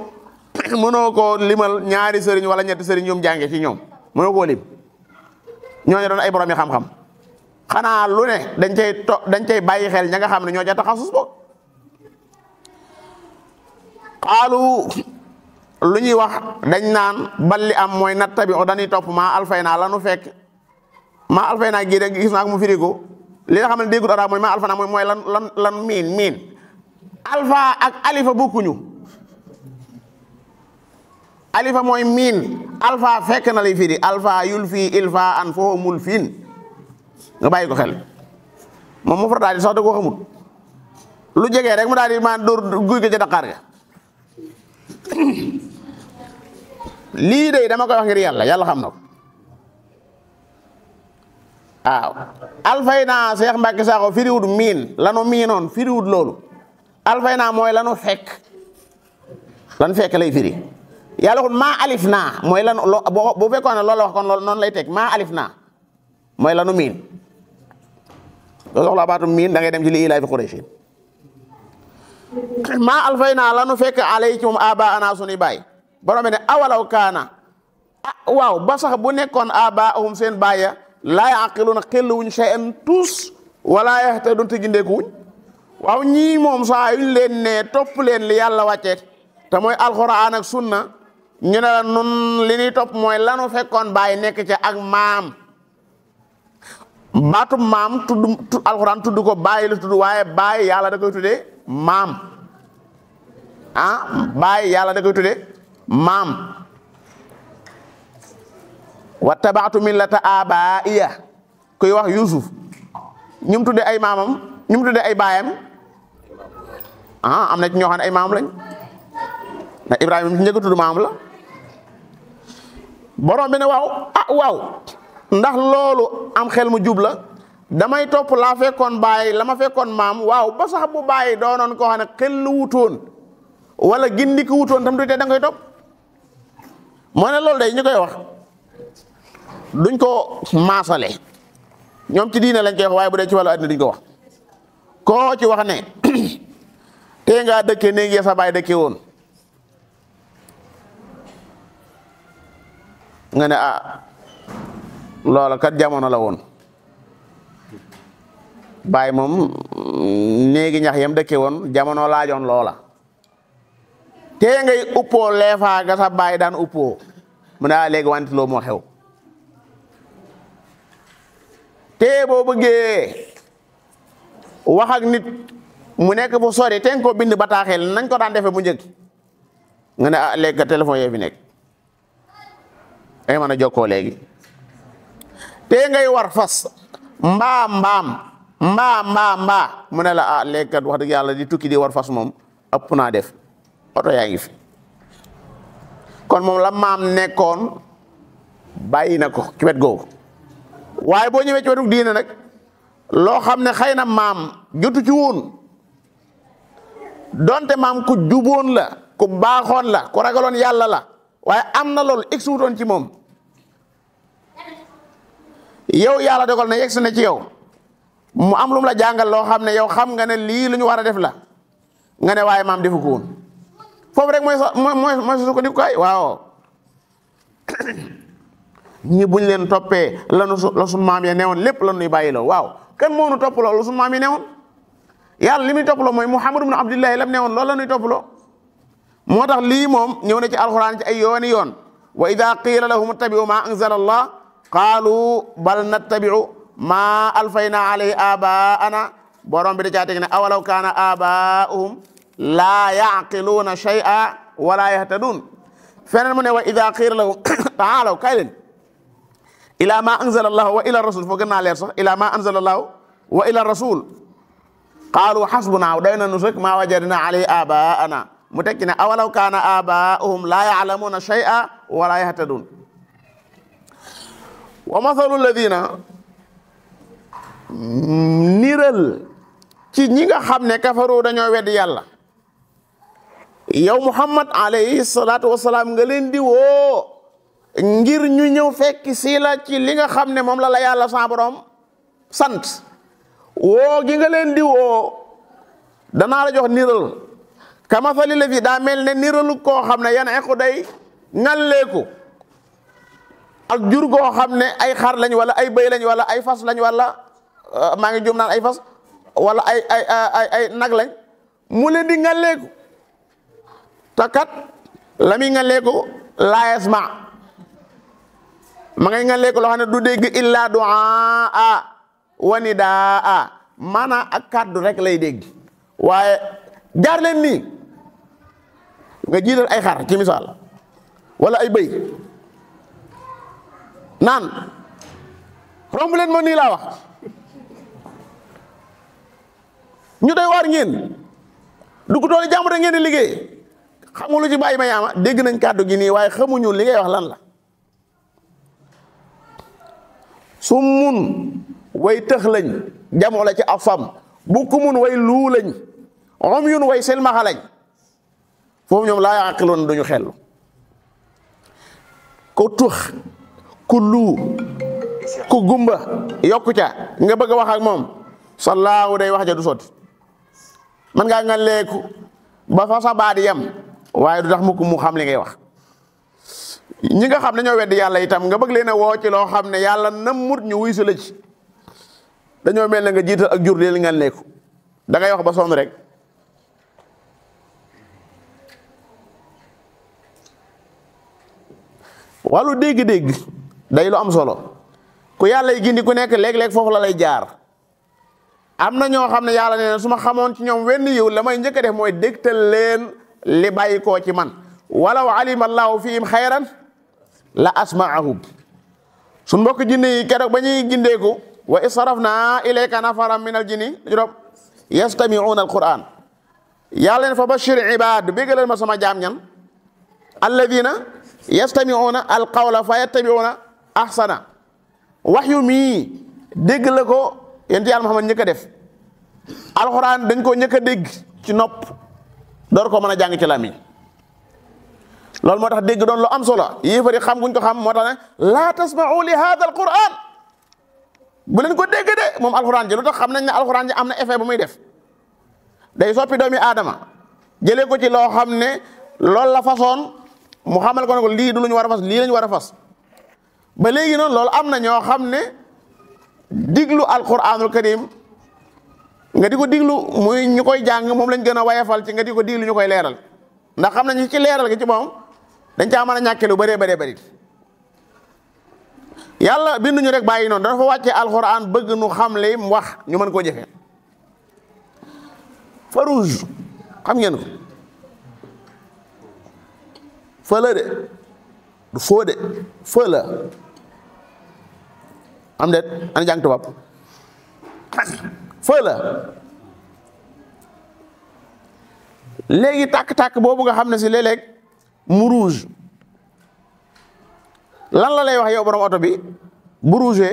mënoo ko limal ñaari sëriñ wala ñetti sëriñ ñoom jànge ci ñoom mënoo koo lim ñooñu doon ay borom yi xam-xam xanaa lu ne dañ cay bàyyi xel ña nga xam ne ñoo ca taxasus bo xaalu lu ñuy wax dañ naan balli am mooy natta bi o dañuy topp maa alfay naa lanu fekk maa alfay naa gii rek gis naa ko mu firi ko li nga xam ne déggul arab mooy maa alfa naa mooy lan miin alfa ak alifa bokkuñu alifa mooy miin alfa fekk na lay firi alfa yul fii ilfa an foo mul fiin nga bàyyi ko xel moom mu farataal sax da koo xamut lu jegee rek mu daal di maa dóor guy ko ca Dakar ga lii de dama koy wax ngir yàlla xam na ko waaw alfay naa Seex Mbàkke Saaxo firiwut miin lanu miinoon firiwut loolu alfay naa mooy lanu fekk lay firi yàlla xul maa alif naa mooy lanu bu fekkoon ne loolu wax kon loolu noonu lay teg maa alif naa mooy lanu miin loolu soxla baatu miin da ngay dem ci li ilaa fi Quraysh maa alfay naa lanu fekk alaycum aba ana sunuy baay borom bi ne awalaw kaana waaw ba sax bu nekkoon abaahum seen baaya laa yaqiluuna xelluwuñ shay'an tous wala yahtadun te gindeekuwuñ waaw ñii moom saa yuñ leen ne topp leen li yàlla wàcce te mooy alxuraan ak sunna ñu ne la nun li ñuy topp mooy lanu fekkoon baay nekk ca ak maam baatu maam tudd alxuraan tudd ko baay la tudd waaye baay yàlla da koy tuddee maam baay yàlla da koy tuddee maam wattabaatu millata abaiya kuy wax Yusuf ñu mu tuddee ay maamam ñu mu tuddee ay baayam am na ci ñoo xam ne ay maam lañ ndax Ibrahima ci njëkk a tudd maam la borom bi ne waaw ndax loolu am xel mu jub la damay topp laa fekkoon baay la ma fekkoon maam waaw ba sax bu bàyyi doonoon koo xam ne xel lu wutoon wala gindi ko wutoon tam du tee da ngay topp moo ne loolu day ñu koy wax duñ ko maasale ñoom ci diine lañ koy wax waaye bu dee ci wàllu àddina duñ ko wax koo ci wax ne tee ngaa dëkkee ne ngi sa baay dëkkee woon nga ne loola kat jamono la woon baay moom néegi ñax yam dëkke woon jamono laajoon loola tee ngay uppoo leefaa ga sa baay daan uppoo mu ne léegi wanti loo moo xew tee boo bëggee wax ak nit mu nekk fu sori te nga ko bind bataaxel nañ ko daan defee bu njëkk nga ne léegi ka téléphone yee fi nekk ay mën a jokkoo léegi tee ngay war fas mbaa mu ne la léegi kat wax dëgg yàlla di tukki di war fas moom ëpp naa def oto yaa ngi fi kon moom la maam nekkoon bàyyi na ko ci wet googu waaye boo ñëwee ci wetu diine nag loo xam ne xëy na maam jotu ci woon donte maam ku juboon la ku baaxoon la ku ragaloon yàlla la waaye am na loolu egsi wutoon ci moom yow yàlla dogal na yegsi na ci yow mu am lu mu la jàngal loo xam ne yow xam nga ne lii lu ñu war a def la nga ne waaye maam defu ko woon foofu rek mooy sa ko def kaay waaw ñi buñ leen toppee la sunu maam ya newoon lépp la ñuy bàyyi loo waaw kan moo nu topp loolu sunu maam yi newoon yàlla li muy topp loo mooy Muhammad ibn Abdillahi lam newoon loolu la ñuy topp loo moo tax lii moom ñëw na ci alxuraan ci ay yooni yoon wa ida qiila lahum ittabi'u ma anzala allah qaalu bal nattabi'u ma alfayna alayhi abaana borom bi da caa teg ne awalaw kaana abaa'uhum laa yaqiluuna shay'a wala yahtadun feneen mu ne wa ida qiila lahum taalaw kay leen ila ma anzala allahu wa ila rasul foo gën naa leer sax ila ma anzala allahu wa ila rasul qaalu xasbuna doy na nu rek maa wajadna alayhi abaana mu tekki ne awalaw kaana abaa'uhum laa ya'lamuuna shay'a wala yahtadun wa mathalu alladina niral ci ñi nga xam ne kafaru dañoo weddi yàlla yow Muhammad alayhi salaatu wasalaam nga leen di woo ngir ñu ñëw fekk si la ci li nga xam ne moom la yàlla sa borom sant woo gi nga leen di woo danaa la jox niral kamathali la fi daa mel ne niralu koo xam ne yan equ day ngalleeku ak jur goo xam ne ay xar lañ wala ay bëy lañ wala ay fas lañ wala maa ngi jum naan ay fas wala ay nag lañ mu leen di ngalleeku takat la muy ngalleeku laa yasma ma ngay ngalleeku loo xam ne du dégg illa du'a wa nidaa maanaam ak kàddu rek lay dégg waaye jaar leen nii nga jiital ay xar ci misaal wala ay bëy naan romb leen ma nii laa wax ñu doy waar ngeen dugg tooli jàmbur ngeen di liggéey xamu lu ci bàyyi ma yaama dégg nañ kàddu gi nii waaye xamuñu li ngay wax lan la su mun way tëx lañ jamoo la ci ab fam bu ku mun way luu lañ om yun way selmaxa lañ foofu ñoom laa yaqiloon duñu xellu ku tux ku luu ku gumba yokku ca nga bëgg a wax ak moom sallaahu day wax ja du sotti man ngaa nga leeku ba fa sa baat yem waaye du tax mukk mu xam li ngay wax ñi nga xam ne ñoo weddi yàlla itam nga bëgg leen a woo ci loo xam ne yàlla nammut ñu wuy si la ci dañoo mel ne nga jiital ak jur leen nga leeku da ngay wax ba sonn rek wàllu dégg-dégg day lu am solo ku yàlla yi gindi ku nekk léeg-léeg foofu la lay jaar am na ñoo xam ne yàlla nee na su ma xamoon ci ñoom wenn yiw la may njëkk a def mooy dégtal leen li bàyyi koo ci man walaw alima allahu fihim xayran la asmaahum suñ mbokk jinne yi keroog ba ñuy gindeeku wa israfna ilayka nafaran min al jinni juróom yastami'una al quran yàlla ne fa bashir ibad béggalal ma sama jaam ñan alladina yastami'una al qawla fa yattabi'una ahsana wax yu mii dégg la ko yéen yàlla Muhammad ñëkk a def alxuraan dañ koo ñëkk a dégg ci nopp door ko mën a jàng ci làmmiñ loolu moo tax dégg doon lu am solo yéefari xam guñ ko xam moo tax ne laa tasma'u li hada al quran bu leen ko dégg de moom alxuraan ji lu tax xam nañ ne alxuraan ji am na effet bu muy def day soppi doomi aadama jëlee ko ci loo xam ne loolu la façon mu xamal ko ne ko lii du lu ñu war a fas lii lañu war a fas ba léegi noonu loolu am na ñoo xam ne diglu alquranul karim nga di ko diglu muy ñu koy jàng moom lañ gën a wayafal ci nga di ko diglu ñu koy leeral ndax xam nañ ci leeral gi ci moom dañ caa mën a ñàkke lu bëree bëri yàlla binduñu rek bàyyi noonu dafa wàccee alquran bëgg nu xam li mu wax ñu mën koo jëfee farouge xam ngeen ko fëla de du foo de fëla am det ana jàng tubaab fëla léegi tàkk-tàkk boobu nga xam ne si léeg-léeg mu rouge lan la lay wax yow borom oto bi bu rouge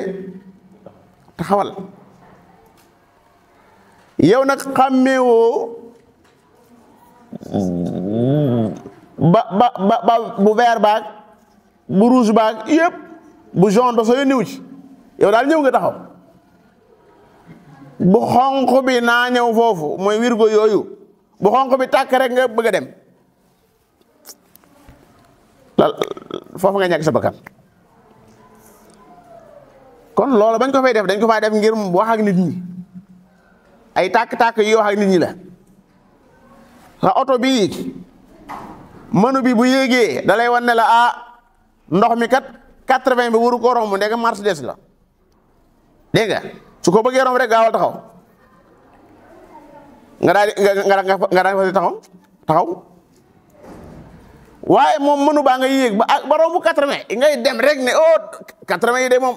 taxawal yow nag xàmmeewoo ba bu vert baag bu rouge baag yëpp bu jaune ba soo yónniwu ci yow daal ñëw nga taxaw bu xonq bi naa ñëw foofu mooy wirgo yooyu bu xonq bi tàkk rek nga bëgg a dem foofu nga ñàkk sa bakkan kon loolu bañ ko fay def dañ ko fay def ngir wax ak nit ñi ay tàkk-tàkk yi wax ak nit ñi la sa oto bii mënu bi bu yéegee da lay wan ne la ndox mi kat 80 bi waru ko romb ndeke Mercedes la dégg nga su ko bëggee romb rek gaawal taxaw nga daal di taxaw waaye moom mënu baa nga yéeg ba romb 80 ngay dem rek ne 80 yi de moom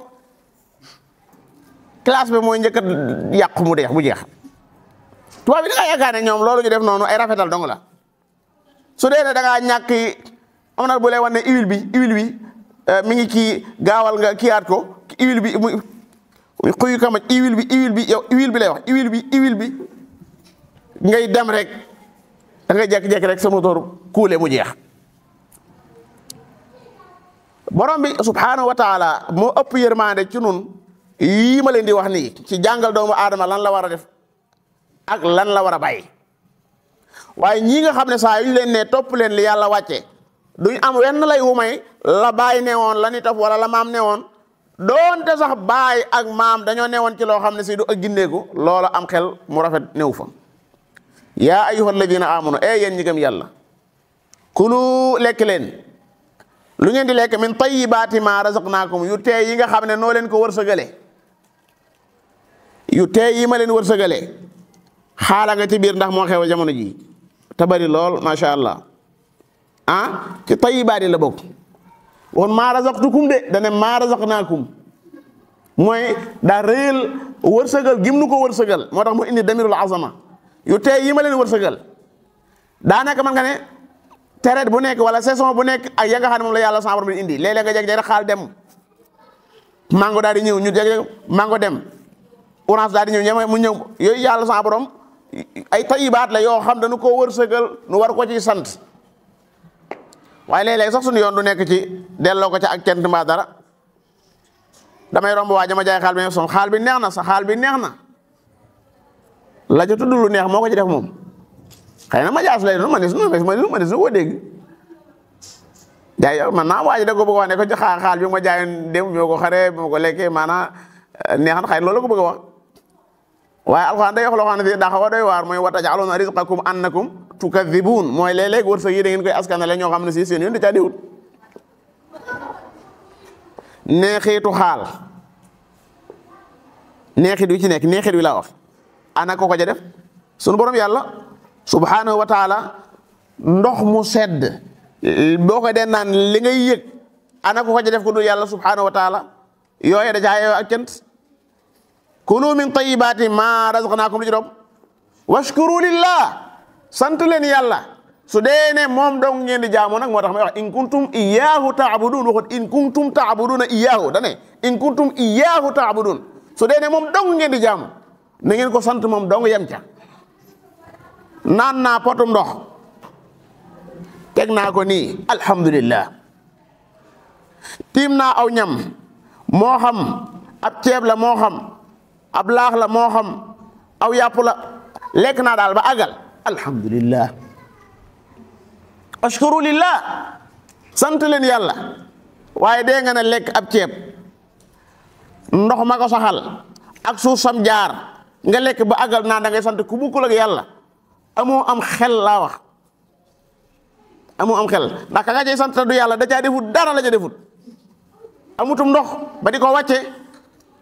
classe bi mooy njëkk a yàqu mu deex bu jeex tubaab bi da ngaa yaakaar ne ñoom loolu ñu def noonu ay rafetal dong la su dee ne da ngaa ñàkk am na bu lay wan ne huile bi mi ngi kii gaawal nga kiyaat ko huile bi muy xuyu kamaj huile bi yow huile bi lay wax huile bi ngay dem rek da ngay jekki-jekki rek sa moteur kuule mu jeex borom bi subhanahu wa taala moo ëpp yërmande ci nun yii ma leen di wax nii ci jàngal doomu aadama lan la war a def ak lan la war a bàyyi waaye ñii nga xam ne saa yu ñu leen ne topp leen li yàlla wàcce duñ am wenn lay wu may la baay newoon la ni taf wala la maam newoon doonte sax baay ak maam dañoo newoon ci loo xam ne si du ak gindeeku loola am xel mu rafet néew fa yaa ayyuha alladina amanu yéen ñi gëm yàlla kulu lekk leen lu ngeen di lekk min tayyibaati ma razaqnaakum yu teey yi nga xam ne noo leen ko wërsëgale yu teey yi ma leen wërsëgale xaala nga ci biir ndax moo xew jamono ji te bari lool macha allah ci tayyibaat yi la bokk woon maa razaqtukum de dane maa razaqnaakum mooy daa réyal wërsëgal gim nu ko wërsëgal moo tax mu indi damirul azama yu teey yi ma leen wërsëgal daanaka man nga ne période bu nekk wala saison bu nekk ak ya nga xam ne moom la yàlla sama borom bi indi léeg-léeg nga jeg rek xaal dem mango daal di ñëw ñu jeg mango dem orange daal di ñëw ñeme mu ñëw yooyu yàlla sama borom ay tayibaat la yoo xam dañu koo wërsëgal nu war ko ci sant waaye léeg-léeg sax suñu yoon du nekk ci delloo ko ci ak cent mbaa dara damay romb waa jama jaay xaal bi son xaal bi neex na sa xaal bi neex na la ca tudd lu neex moo ko ci def moom xëy na ma jaas lay doon ma ne su ko dégg jaay man naa waaj da ko bëgg a wax ne ko ci xaal bi ma jaayoon dem ñoo ko xaree bi ma ko lekkee maanaam neex na xëy na loolu ko bëgg a wax waaye alxuraan day wax loo xam ne si daa xaw a doy waar mooy wa taj'aluuna rizqakum annakum tukadhibuun mooy léeg-léeg wërsëg yi da ngeen koy askanale ñoo xam ne si seen yoon da caa déwut neexitu xaal neexit wi ci nekk neexit wi laa wax ana ko ja def sunu borom yàlla subhanahu wa taala ndox mu sedd boo ko dee naan li ngay yëg ana ko ja def ko dul yàlla subhanahu wa taala yooye da caa yeewoo ak cant kulu min tayyibaati ma razaqnaakum lu ci doom washkuru lillah sant leen yàlla su dee ne moom dong ngeen di jaamu nag moo tax may wax in kuntum iyaahu taabudun waxut in kuntum taabuduna iyaahu dane in kuntum iyaahu taabudun su dee ne moom dong ngeen di jaamu na ngeen ko sant moom dong yem ca naan naa potum ndox teg naa ko nii alhamdulillah tiim naa aw ñam moo xam ab ceeb la moo xam ab laax la moo xam aw yàpp la lekk naa daal ba àggal alhamdulillah ashkuru lillah sant leen yàlla waaye dee nga ne lekk ab ceeb ndox ma ko saxal ak suuf sam jaar nga lekk ba àggal naa da ngay sant ku bukkul ak yàlla amoo am xel laa wax amoo am xel ndax ka nga cay sant du yàlla da caa defut dara la ca defut amutum ndox ba di ko wàcce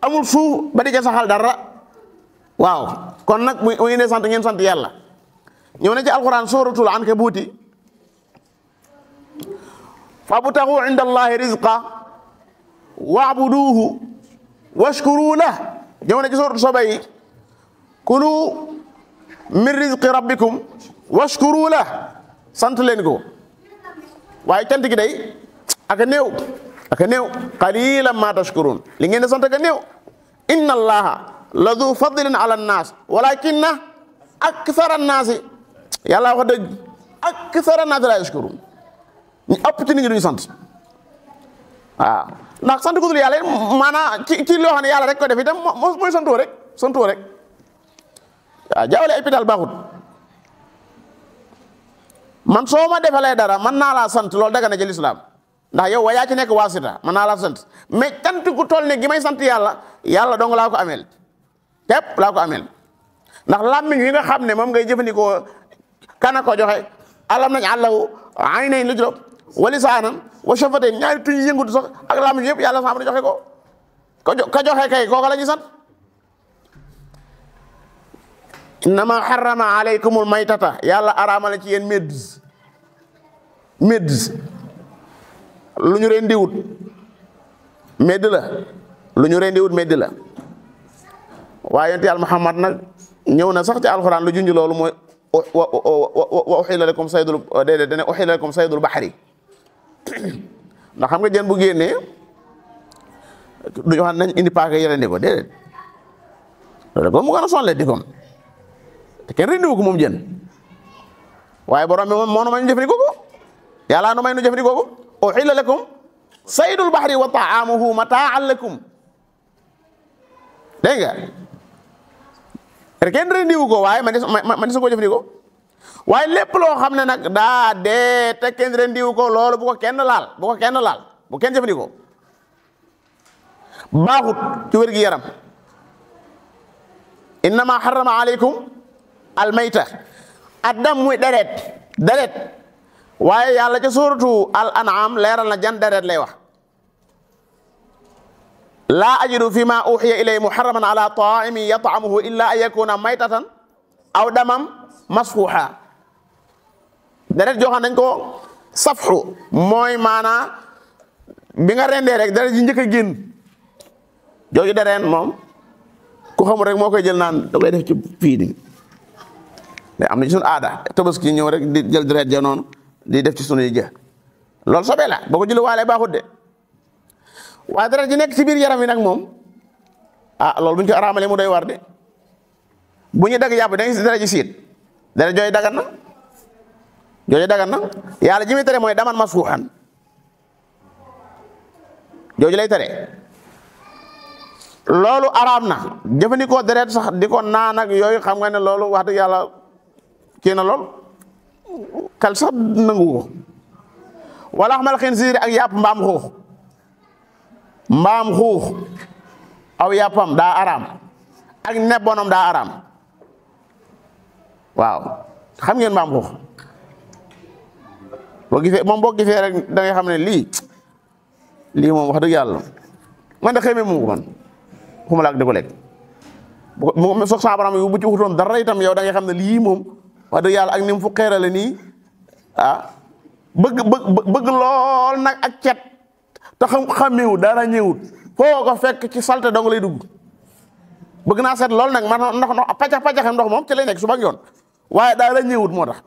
amul suuf ba di ca saxal dara waaw kon nag muy ne sant ngeen sant yàlla ñëw na ci alquran suratul ankabuuti fabtagu inda allahi rizqa wa'buduhu washkuru lah ñëw na ci suratul saba yi kulu min rizqi rabbikum washkuru lah sant leen ko waaye cant gi day aka néew qalilan ma tashkurun li ngeen di sant aka néew inna allaha la du fadlin ala annaas walakinna akthara annaasi yàlla wax dëgg akthara annaasi la yashkurun ñu ëpp ci nit ñi duñu sant waaw ndax sant ko dul yàlla maanaam ci loo xam ne yàlla rek ko def itam mooy santoo rek waaw jaawale ay pétal baaxut man soo ma defalee dara man naa laa sant loolu daga na ci lislaam ndax yow yaa ci nekk waasita mën naa la sant mais cant gu toll ne gi may sant yàlla dong laa ko ameel képp laa ko ameel ndax làmmiñ wi nga xam ne moom ngay jëfandikoo kana ko joxe alam nañ àllahu aynayn lu juróom wa lisaanan wa shafatayn ñaari tuñ yëngutu sax ak làmmiñ yëpp yàlla sax na joxe ko ka joxe kay kooka la ñuy sant innama harrama alaykumul maytata yàlla araamale ci yéen médd lu ñu rendi wut médd la lu ñu rendi wut médd la waaye yonent yàlla Muhammad nag ñëw na sax ci alxuraan lu junj loolu mooy wa uhilla lakum saydul déedéet dane uhilla lakum saydul bahri ndax xam nga jën bu génnee du ñu xam nañ indi paaka yelandi ko déedéet loolu ko mu gën a sonle di kom te kenn rendiwu ko moom jën waaye borom bi moom moo nu may nu jëfandikoo ko yàlla nu may nu jëfandikoo ko uhilla lakum saydul bahri wa ta'amuhu mata'an lakum dégg nga kenn rendiwu ko waaye man di su ko jëfandikoo waaye lépp loo xam ne nag daa dee te kenn rendiwu ko loolu bu ko kenn laal bu kenn jëfandikoo baaxut ci wér gi yaram innama harrama alaykum almayta addam muy deret waaye yàlla ca suratu al an'am leeral na jan deret lay wax laa ajidu fi ma uxiya ilay muharraman ala ta'imin yat'amuhu illa an yakuna maytatan aw damam masfuha deret joo xam dañ ko safxu mooy maanaa bi nga rendee rek deret ji njëkk a génn jooju deret moom ku xamul rek moo koy jël naan da koy def ci fii nii mais am na ci sunu aada tabaski ñëw rek di jël deret ja noonu di def ci sunu jë loolu sobee la boo ko jëlee waale baaxut de waaye deret ji nekk ci biir yaram wi nag moom loolu bu ñu ko araamalee mu doy war de bu ñu dagg yàpp da nga si deret ji siit deret jooy dagan na yàlla ji muy tere mooy daman masfuuxan jooju lay tere loolu araam na jëfandikoo deret sax di ko naan ak yooyu xam nga ne loolu wax dëgg yàlla kii na lool kal sax nangu ko wala xamal xinsiir ak yàpp mbaam xuux aw yàppam daa araam ak nebbonom daa araam waaw xam ngeen mbaam xuux boo gisee rek da ngay xam ne lii moom wax dëgg yàlla man de xëy mu ko man xuma laak di ko lekk mu soog sa baram yu bu ci wutoon dara itam yow da ngay xam ne lii moom wax dëgg yàlla ak ni mu fu xeerale nii bëgg lool nag ak cet te xamewu dara ñëwut foo ko fekk ci salte dong lay dugg bëgg naa seet lool nag man ndox paccaxem ndox moom ci lay nekk suba ak yoon waaye dara ñëwut moo tax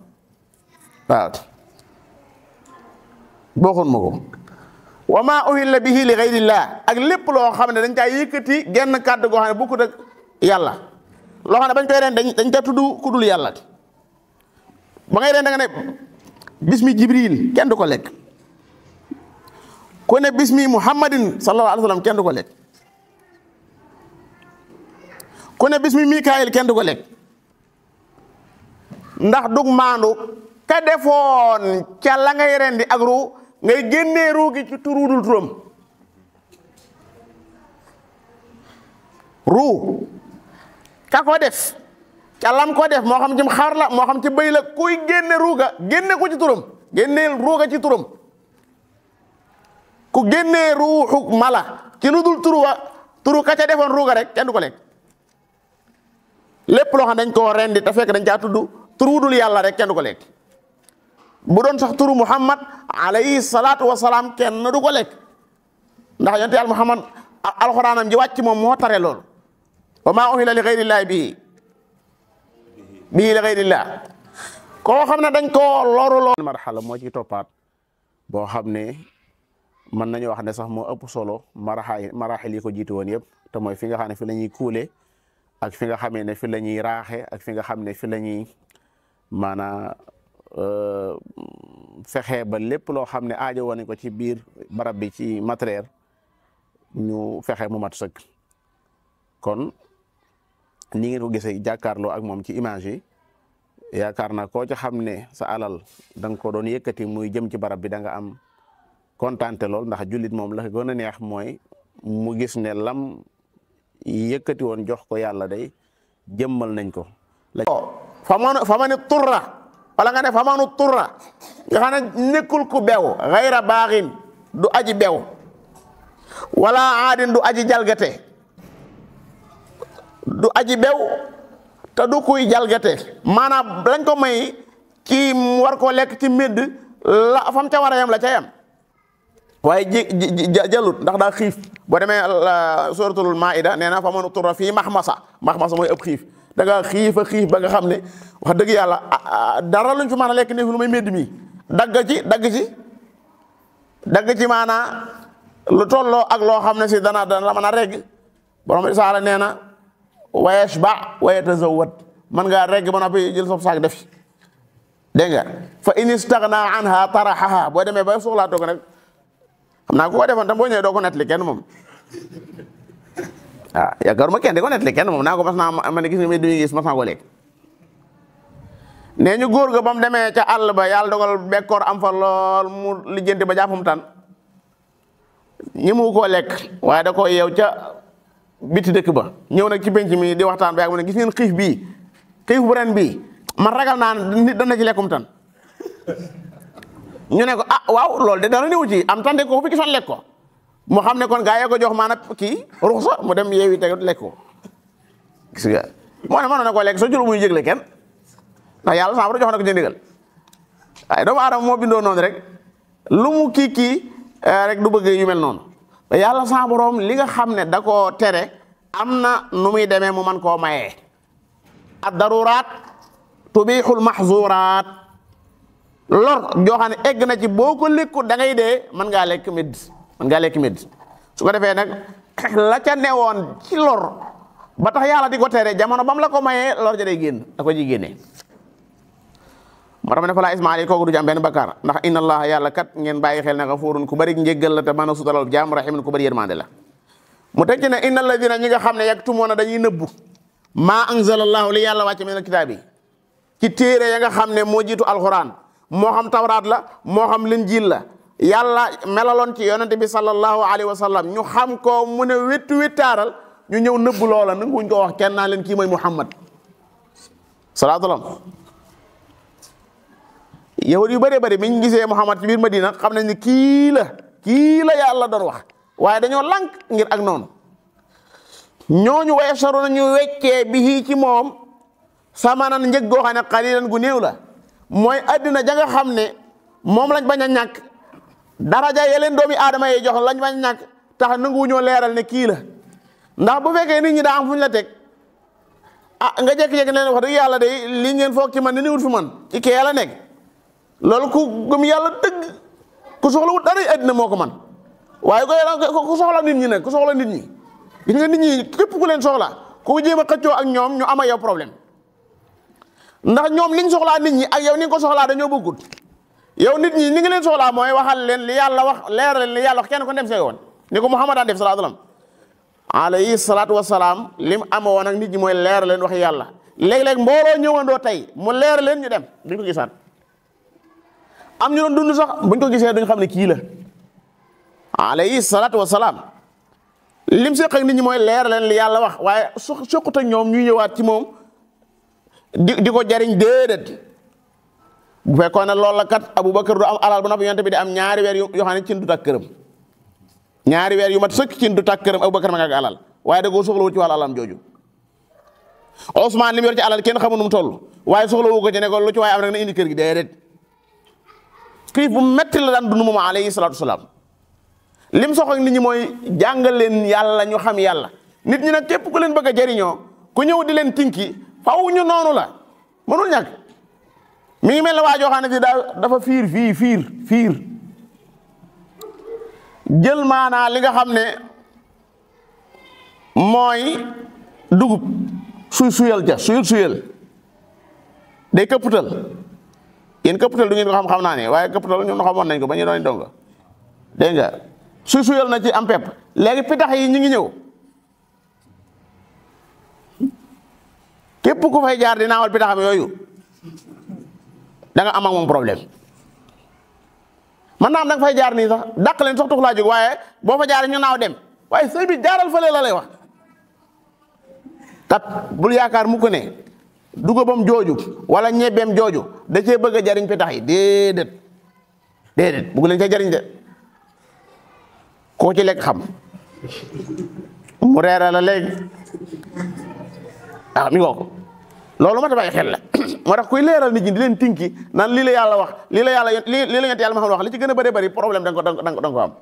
waaw booxoon ma ko wa ma uhilla bihi li ghayrillah ak lépp loo xam ne dañ caa yëkkati genn kàddu goo xam ne bokkut ak yàlla loo xam ne bañ koy reen dañ ca tudd ku dul yàlla ba ngay reen da nga ne bismi jibril kenn du ko lekk ku ne bismi muhammadin sallallahu alayhi wa sallam kenn du ko lekk ku ne bismi mikaayil kenn du ko lekk ndax dug maandu ka defoon ca la ngay rendi ak ru ngay génnee ruu gi ci turudul turam ruu ka ko def ca lam ko def moo xam ci xar la moo xam ci bëy la kuy génne ruuga génne ko ci turam génneel ruuga ci turam ku génnee ruuxu mala ci lu dul turu ka ca defoon ruuga rek kenn du ko lekk lépp loo xam dañ koo rendi te fekk dañ caa tudd turudul yàlla rek kenn du ko lekk bu doon sax turu Muhammad alayhi salaatu wa salaam kenn du ko lekk ndax yonent Yàlla Muhammad alxuraanam ji wàcc moom moo tare lool wa maa uhilla li ghayrillahi bihi li ghayrillah koo xam ne dañ koo loru lool marxala moo ci toppaat boo xam ne mën nañu wax ne sax moo ëpp solo maraxil yi ko jiitu woon yëpp te mooy fi nga xam ne fi la ñuy kuule ak fi nga xamee ne fi la ñuy raaxe ak fi nga xam ne fi la ñuy maanaa fexe ba lépp loo xam ne aajo woon ko ci biir barab bi ci matériel ñu fexe mu mat sëkk kon ni ngeen ko gisee jàkkaarloo ak moom ci image yi yaakaar naa koo ci xam ne sa alal da nga ko doon yëkkati muy jëm ci barab bi da nga am kontaante lool ndax jullit moom la gën a neex mooy mu gis ne lam yëkkati woon jox ko yàlla day jëmmal nañ ko. famani turra wala nga ne famanu turra nga xam ne nekkul ku bew xayra baaxin du aji bew wala aadin du aji jalgate du aji bew te du kuy jalgate maanaam lañ ko may ci war koo lekk ci mbedd la fam ca war a yam la ca yam waaye jalut ndax daa xiif boo demee suratul maida nee na fa man turra fii maxmasa mooy ëpp xiif da nga xiif ba nga xam ne wax dëgg yàlla dara luñ fi mën a lekk ne lu may mbedd mi dagg ci maanaa lu tolloo ak loo xam ne si dana la mën a regg borom saala nee na wa yashba wa yatazawwad man ngaa regg ba noppi jël sob saak def dégg nga fa in istaghna anha tarahaha boo demee ba soxlaa toog nag xam naa ku ko defoon tam boo ñëwee doo ko nettali kenn moom yaakaaruma kenn di ko nettali kenn moom naa ko mas naa ma ne gis nga duñu gis mas naa ko lekk nee ñu góor ga ba mu demee ca àll ba yàlla dogal bekkoor am fa lool mu lijjanti ba jàppam tan ñi mu koo lekk waaye da ko yeew ca biti dëkk ba ñëw nag ci penc mi di waxtaan ba yàgg mu ne gis ngeen xiif bu ren bii man ragal naa nit dana ci lekkum tan ñu ne ko waaw loolu de dara néew ci am tan de ko fi gisoon lekk ko mu xam ne kon gaa yee ko jox maanaam kii ruxsa mu dem yeewi te lekk ko gis nga moo ne mënoon na koo lekk soo jëlu muy yëgle kenn ndax yàlla sax jox na ko ci ndigal waaye doomu aadama moo bindoo noonu rek lu mu kii rek du bëgg yu mel noonu yàlla sa borom li nga xam ne da koo tere am na nu muy demee mu man koo mayee ad daruraat tubixul mahzuraat lor joo xam ne egg na ci boo ko lekku da ngay dee mën ngaa lekk medd su ko defee nag la ca newoon ci lor ba tax yàlla di ko tere jamono bam la ko mayee lor ja day génn da ko ji génnee moo tax ma ne fa laa ismaali kooku du ci am benn bakkaar ndax inna allah yàlla kat ngeen bàyyi xel ne gafuurun ku bëri njéggal la te mën a sutalal jaam rahimun ku bëri yërmande la mu teg ci ne inna alladina ñi nga xam ne yaktumuuna dañuy nëbbu maa anzalallahu li yàlla wàcce min alkitaab yi ci téere ya nga xam ne moo jiitu alquran moo xam tawraat la moo xam linjiil la yàlla melaloon ci yonente bi sallallahu alayhi wa sallam ñu xam ko mu ne wittaaral ñu ñëw nëbbu loola nanguñ ko wax kenn naa leen kii mooy muhammad salaatulam yahud yu bëree bëri mi ñu gisee muhammad ci biir madina xam nañ ne kii la yàlla doon wax waaye dañoo lànk ngir ak noonu ñooñu weesaru na ñu weccee bi ci moom samanan njëg goo xam ne qalilan gu néew la mooy addina ja nga xam ne moom lañ bañ a ñàkk daraja yeleen doomi aadama yi jox lañ bañ a ñàkk tax nangu ñoo leeral ne kii la ndax bu fekkee nit ñi daa am fu ñu la teg nga jékki-jékki leen wax dëgg yàlla de li ngeen foog ci man ne niwut fi man ci kee la nekk loolu ku gëm yàlla dëgg ku soxla wut dara addina moo ko man waaye ku soxla nit ñi nag ku soxla nit ñi gis nga nit ñi képp ku leen soxla ku jéem a xëccoo ak ñoom ñu ama yow problème ndax ñoom liñ soxlaa nit ñi ak yow ni nga ko soxlaa dañoo bëggut yow nit ñi ni nga leen soxlaa mooy waxal leen li yàlla wax leeral leen li yàlla wax kenn ko dem see yoon ni ko Muhammad daan def sallallahu alayhi salaatu wasalaam lim amoon ak nit ñi mooy leeral leen wax yàlla léeg-léeg mbooloo ñëwandoo tey mu leeral leen ñu dem duñ ko gisaat am ñu doon dund sax buñ ko gisee duñ xam ne kii la alayhi salaatu wasalaam lim seq ak nit ñi mooy leeral leen li yàlla wax waaye soqut ak ñoom ñuy ñëwaat ci moom di ko jariñ déedéet bu fekkoon ne loolu la kat Abubakar du am alal ba noppi yonent bi di am ñaari weer yoo xam ne cin du takk këram ñaari weer yu mat sëkk cin du takk këram Abubakar ma nga ak alal waaye da koo soxlawul ci wàllu alam jooju Ousmane li mu yor ci alal kenn xamul nu mu toll waaye soxlawu ko ci ne ko lu ci waaye am rek na indi kër gi déedéet xiif bu metti la daan dund moom alayhi salaatu wasalaam lim sox ak nit ñi mooy jàngal leen yàlla ñu xam yàlla nit ñi nag képp ku leen bëgg a jariñoo ku ñëw di leen tinki faw ñu noonu la mënul ñàkk mi ngi mel ne waa joo xam ne si dafa fiir jël maanaa li nga xam ne mooy dugub suyal day këpputal yéen këpputal du ngeen ko xam naa ne waaye këpputal ñun xamoon nañ ko ba ñu doon donga dégg nga suyal na ci am pepp léegi pitax yi ñu ngi ñëw képp ku fay jaar di naawal pitaxam yooyu da nga am ak moom problème man naam da nga fay jaar nii sax dàq leen sax tuxlaa jóg waaye boo fa jaaree ñu naaw dem waaye sëñ bi jaaral fële la lay wax. tat bul yaakaar mu ko ne dugubam jooju wala ñebeem jooju da cee bëgg a jariñ petax yi déedéet bugg leen cee jariñ de koo ci lekk xam mu reera la léegi mi ngoo ko loolu ma ta bàyyi xel la moo tax kuy leeral nit ñi di leen tinki naan lii la yàlla wax lii la yonent yàlla ma xam wax li ci gën a bëri problème da nga ko am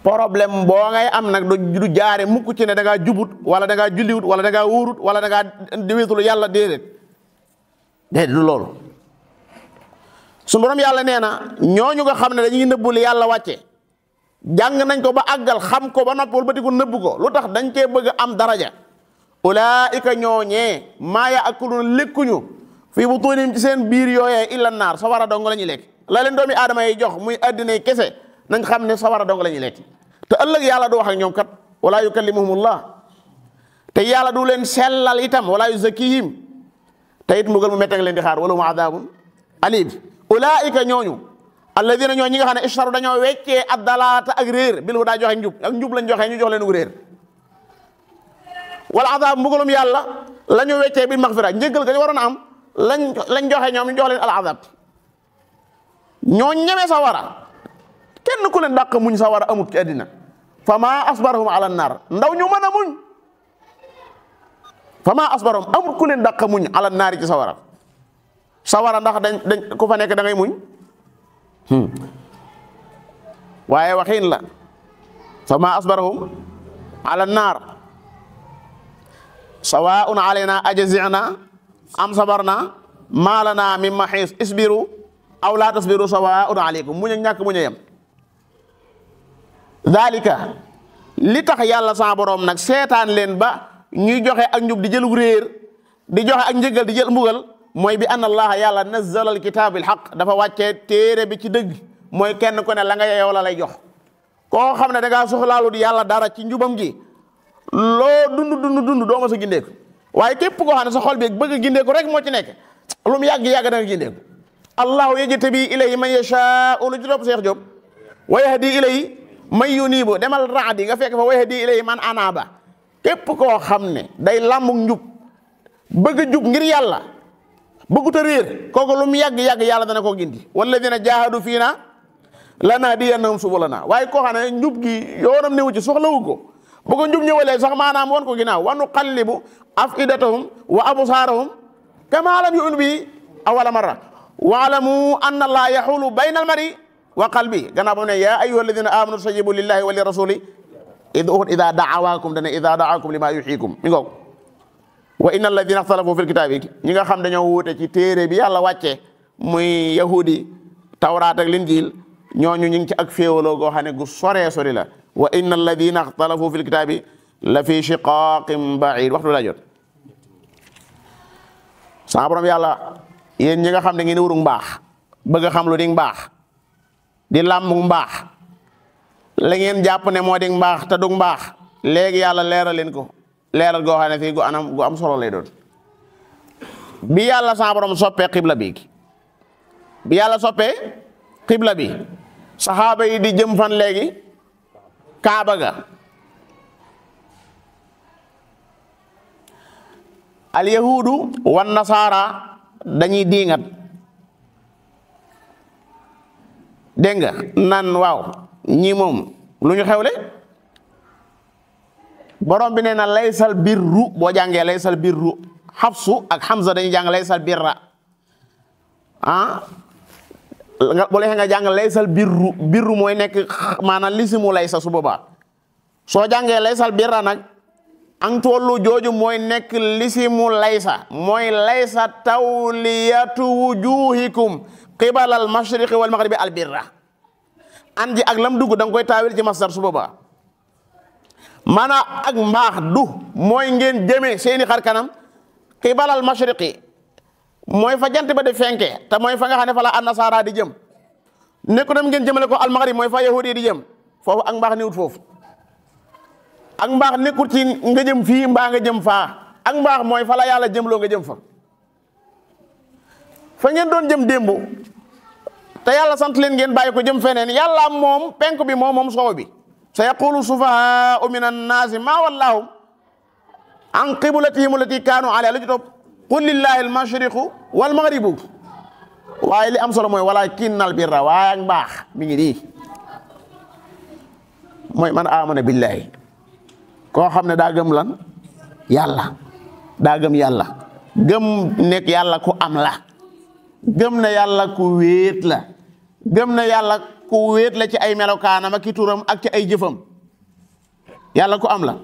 problème boo ngay am nag du jaare mukk ci ne da ngaa jubut wala da ngaa julliwut wala da ngaa wóorut wala da ngaa diwitul yàlla déedéet du loolu suñu borom yàlla nee na ñooñu nga xam ne dañuy nëbbu li yàlla wàcce jàng nañ ko ba àggal xam ko ba noppi wala ba di ko nëbbu ko lu tax dañ cee bëgg am daraja ulaika ñooñee maa ya'kuluna lekkuñu fii butunihim ci seen biir yooyee illa naar sawara dong la ñuy lekk la leen doomi aadama yi jox muy addina yi kese nañ xam ne sawara dong la ñuy lekk te ëllëg yàlla du wax ak ñoom kat wala yukallimuhumullah te yàlla du leen sellal itam wala yuzakkihim te it mbugal mu métti leen di xaar wala mu adabun alim ulaika ñooñu alladina ñi nga xam ne ishtaru dañoo weccee addalaata ak réer bil hudaa joxe njub ak njub lañ joxe ñu jox leen gu réer wala adab mbugalum yàlla la ñu weccee bil maxfira njëggal ga ñu waroon a am lañ joxe ñoom ñu jox leen al adab ñoo ñeme sawara kenn ku leen dàq muñ sawara amut ci àddina fa ma asbarahum ala naar ndaw ñu mën a muñ fa ma asbarahum amut ku leen dàq muñ ala naar ci sawara ndax dañ ku fa nekk da ngay muñ waaye waxiin la fa ma asbarahum ala naar sawaun alayna ajzina am sabarna ma lana min mahis isbiru aw la tasbiru sawaun alaykum muñ ak ñàkk muñ a yem dalika li tax yàlla sa borom nag seetaan leen ba ñuy joxe ak njub di jëlug réer di joxe ak njëgal di jël mbugal mooy bi anna allaha yàlla nazzala alkitab alhaq dafa wàccee téere bi ci dëgg mooy kenn ku ne la nga yow la lay jox koo xam ne da ngaa soxlaalu di yàlla dara ci njubam gi loo dund doo ma sa gindeeku waaye képp koo xam ne sa xol bi bëgg a gindeeku rek moo ci nekk lu mu yàgg-yàgg da nga gindeeku allahu yajtabi ilayhi man yashaa'u lu ci topp Seex Jóob wa yahdi ilayhi man yuniibu demal raadi nga fekk fa wa yahdi ilayhi man anaaba képp koo xam ne day làmbug njub bëgg a jub ngir yàlla bëggut a réer kooku lu mu yàgg-yàgg yàlla dana ko gindi walladina jahadu fiina lanahdiyannahum subulana waaye koo xam ne njub gi yoonam newu ci soxlawu ko bu ko njub ñëwalee sax maanaam won ko ginnaaw wa nuqallibu afidatahum wa absaarahum kama lam yu'minu bi awwala marra wa'lamu anna allaha yahulu bayna al-mar'i wa qalbi gannaaw ba mu ne yaa ayyuha alladina amanu stajibu lillahi wa li rasuli ida da'awakum dana ida da'akum lima yuhyikum mi ngoog wa inna alladina ixtalafu fi lkitaabi ñi nga xam dañoo wuute ci téere bi yàlla wàcce muy yahudi tawraat ak linjiil ñooñu ñu ngi ci ak féewaloo goo xam ne gu soree sori la wa inna alladina ixtalafu fi lkitaabi la fi shiqaqin baid waxtu la jot sama borom yàlla yéen ñi nga xam ne ngeen wuru mbaax bëgg a xam lu di mbaax di làmbu mbaax la ngeen jàpp ne moo di mbaax te du mbaax léegi yàlla leeral leen ko leeral goo xam ne fii gu am solo lay doon bi yàlla sa borom soppee xibla bi yàlla soppee xibla bi saxaaba yi di jëm fan léegi kaaba ga al yahudu wan nasaara dañuy diingat dégg nga nan waaw ñii moom lu ñu xewle borom bi nee na laysal birru boo jàngee laysal birru Hafsu ak Hamza dañuy jàng laysal birra bu leen nga jàng laysal birru mooy nekk maanaam lisimu laysa su boobaa soo jàngee laysal birra nag ang tollu jooju mooy nekk lisimu laysa mooy laysa tawliyatu wujuhikum qibala al mashriqi wal maghribi al birra an ji ak lam dugg da nga koy taawil ci masdar su boobaa maanaam ak mbaax du mooy ngeen jëmee seeni xar kanam qibala al mashriqi mooy fa jant ba di fenke te mooy fa nga xam ne fa la an-nasaara di jëm nekku dem ngeen jëmale ko al maghrib mooy fa yahudi di jëm foofu ak mbaax niwut foofu ak mbaax nekkul ci nga jëm fii mbaa nga jëm faa ak mbaax mooy fa la yàlla jëmloo nga jëm fa ngeen doon jëm démb te yàlla sant leen ngeen bàyyi ko jëm feneen yàlla moom penk bi moom soow bi sa yaqulu sufahaa'u min annaasi maa wallaahum an qiblatihim allati kaanu alayhaa la ci topp qul lillahi al-mashriqu wal maghribu waaye li am solo mooy walaakinnal birra waaye ak mbaax mi ngi nii mooy man aamana billahi koo xam ne daa gëm lan yàlla daa gëm yàlla gëm nekk yàlla ku am la gëm ne yàlla ku wéet la gëm ne yàlla ku wéet la ci ay melokaanam ak ci turam ak ci ay jëfam yàlla ku am la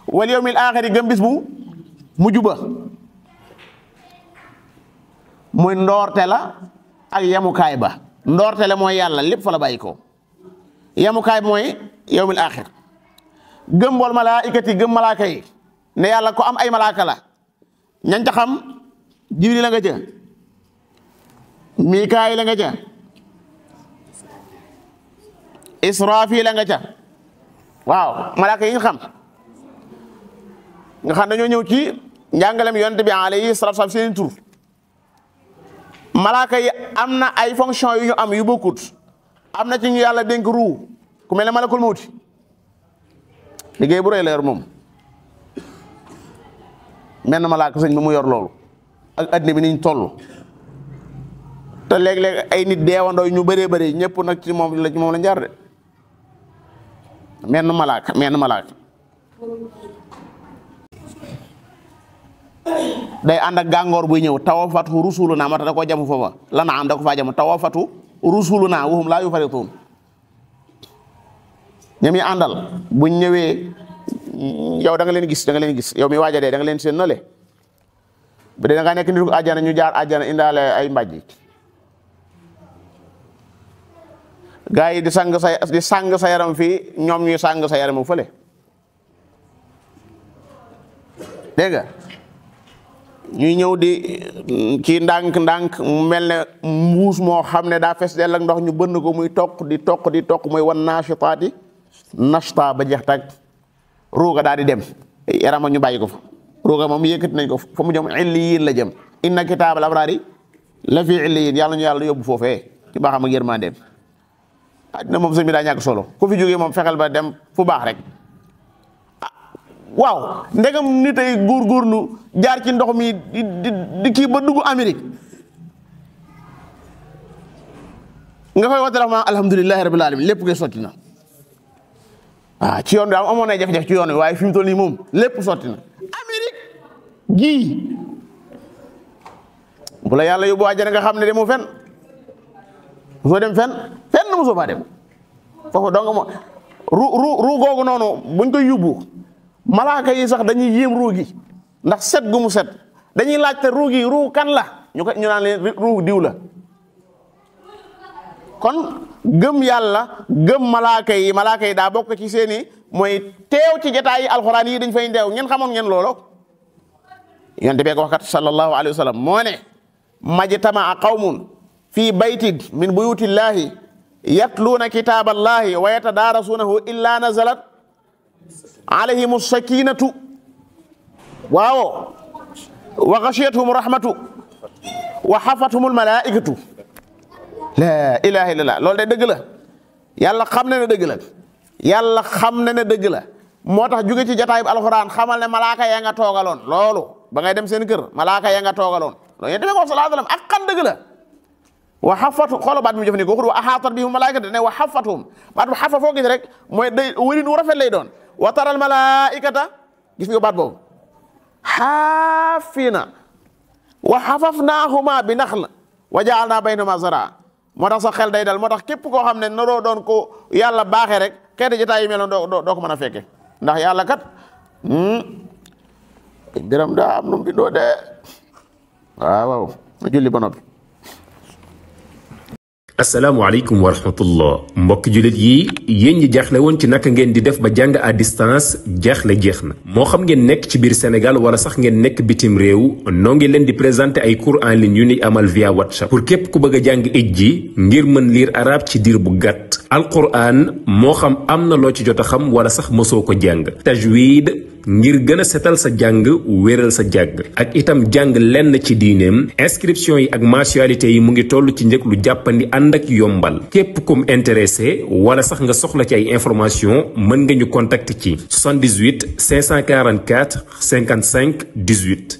wal yawmil aaxiri gëm bis bu mujj ba muy ndoorte la ak yemukaay ba ndoorte la mooy yàlla lépp fa la bàyyi ko yemukaay bi mooy yawmil aaxir gëm wal malaa'ikati gëm malaaka yi ne yàlla ko am ay malaaka la ñañ ca xam Jibril la nga ca Mikaayil la nga ca Israafil la nga ca waaw malaaka yi ñu xam nga xam dañoo ñëw ci njàngalem yonent bi alayhi salaatu wa salaam seen tur malaaka yi am na ay fonction yu ñu am yu bokkut am na ci ñu yàlla dénk ruu ku mel ne malakul mawti liggéey bu rëy la yor moom menn malaaka sëñ bi mu yor loolu ak addina bi niñ toll te léeg-léeg ay nit deewandoo ñu bëree bëri ñëpp nag ci moom la njar de menn malaaka day ànd ak gàngoor buy ñëw tawafatu rusuluna moo tax da koo jamu foofa lana am da ko faa jamu tawafatu rusuluna wahum laa yufarritun ñoom yi àndal buñ ñëwee yow da nga leen gis yow mi waaja dee da nga leen seen nale bu dee da nga nekk nit ku àjjana ñu jaar àjjana indaale ay mbàjj gaa yi di sang sa yaram fii ñoom ñuy sang sa yaram fële dégg nga ñuy ñëw di kii ndànk mu mel ne mbuus moo xam ne daa fees dell ak ndox ñu bënn ko muy toq muy wan naashitaati nashta ba jeex tag ruuga daal di dem yarama ñu bàyyi ko fa ruuga moom yëkkati nañ ko fa mu jëm illiyin la jëm inna kitaabal abraari la fi illiyin yàlla ñu yàlla yóbbu foofee ci baaxam ak yërmandeem àddina moom sëñ bi daa ñàkk solo ku fi jógee moom fexeel ba dem fu baax rek waaw ndegam nit ay góorgóorlu jaar ci ndox mi di kii ba dugg Amérique nga koy woote ma alhamdulilahi rabbil alamin lépp ngay sotti na waaw ci yoon bi amoon na jafe-jafe ci yoon wi waaye fi mu toll nii moom lépp sotti na Amérique gii bu la yàlla yóbbu àjjana nga xam ne demoo fenn mosoo dem fenn mosoo faa dem foofu donc moo ru googu noonu buñ koy yóbbu malaaka yi sax dañuy yéem ruu gi ndax set gu mu set dañuy laajte ruu gi ruu kan la ñu naan leen ruu diw la kon gëm yàlla gëm malaaka yi daa bokk ci seeni mooy teew ci jotaay yi alxuraan yi dañ fay ndeew ngeen xamoon ngeen loolu yonent bi ko wax kat sallallahu alayhi wa sallam moo ne majtamaa qawmun fii baytin min buyutillahi yatluuna kitaaballahi wa yatadaarasuunahu illa nazalat alayhimu sakinatu waaw wa ghashiyatuhum rahmatu wa hafathumul malaikatu la ilaha illallah loolu de dëgg la yàlla xam na ne dëgg la yàlla xam na ne dëgg la moo tax jóge ci jataay bi alxuraan xamal ne malaaka ya nga toogaloon loolu ba ngay dem seen kër malaaka ya nga toogaloon loolu yéen demee ko sallallahu alayhi wa sallam ak xam dëgg la wa xafatu xoolal baat bi mu jëfandikoo waxul wa ahaatat bihim malaikatu ne wa xafathum baat bu xafa foo gis rek mooy day wërin wu rafet lay doon wa taral malaikata gis nga baat boobu xaafina wa xafafnaahuma bi naxl wa jaalna baynahuma zaraa moo tax sa xel day dal moo tax képp koo xam ne naroo doon ko yàlla baaxee rek xeeti jotaay yi meloon doo ko mën a fekke ndax yàlla kat biram daa am nu mu bindoo de waaw ma julli ba noppi. asalaamaaleykum wa rahmatullah mbokki jullit yi yéen ñi jaaxle woon ci naka ngeen di def ba jàng à distance jaaxle jeex na moo xam ngeen nekk ci biir Sénégal wala sax ngeen nekk bitim réew noo ngi leen di présenter ay cours en ligne yu ni amal via WhatsApp pour képp ku bëgg a jàng ij ji ngir mën lire arabe ci diir bu gàtt alquran moo xam am na loo ci jot a xam wala sax mosoo ko jàng. tajwid ngir gën a setal sa jàng wéral sa jàng ak itam jàng lenn ci diineem. inscription yi ak mensualité yi mu ngi toll ci njëg lu jàppandi ànd ak yombal. képp kum intéressé wala sax nga soxla ci ay information mën nga ñu contacter ci 78 544 55 18.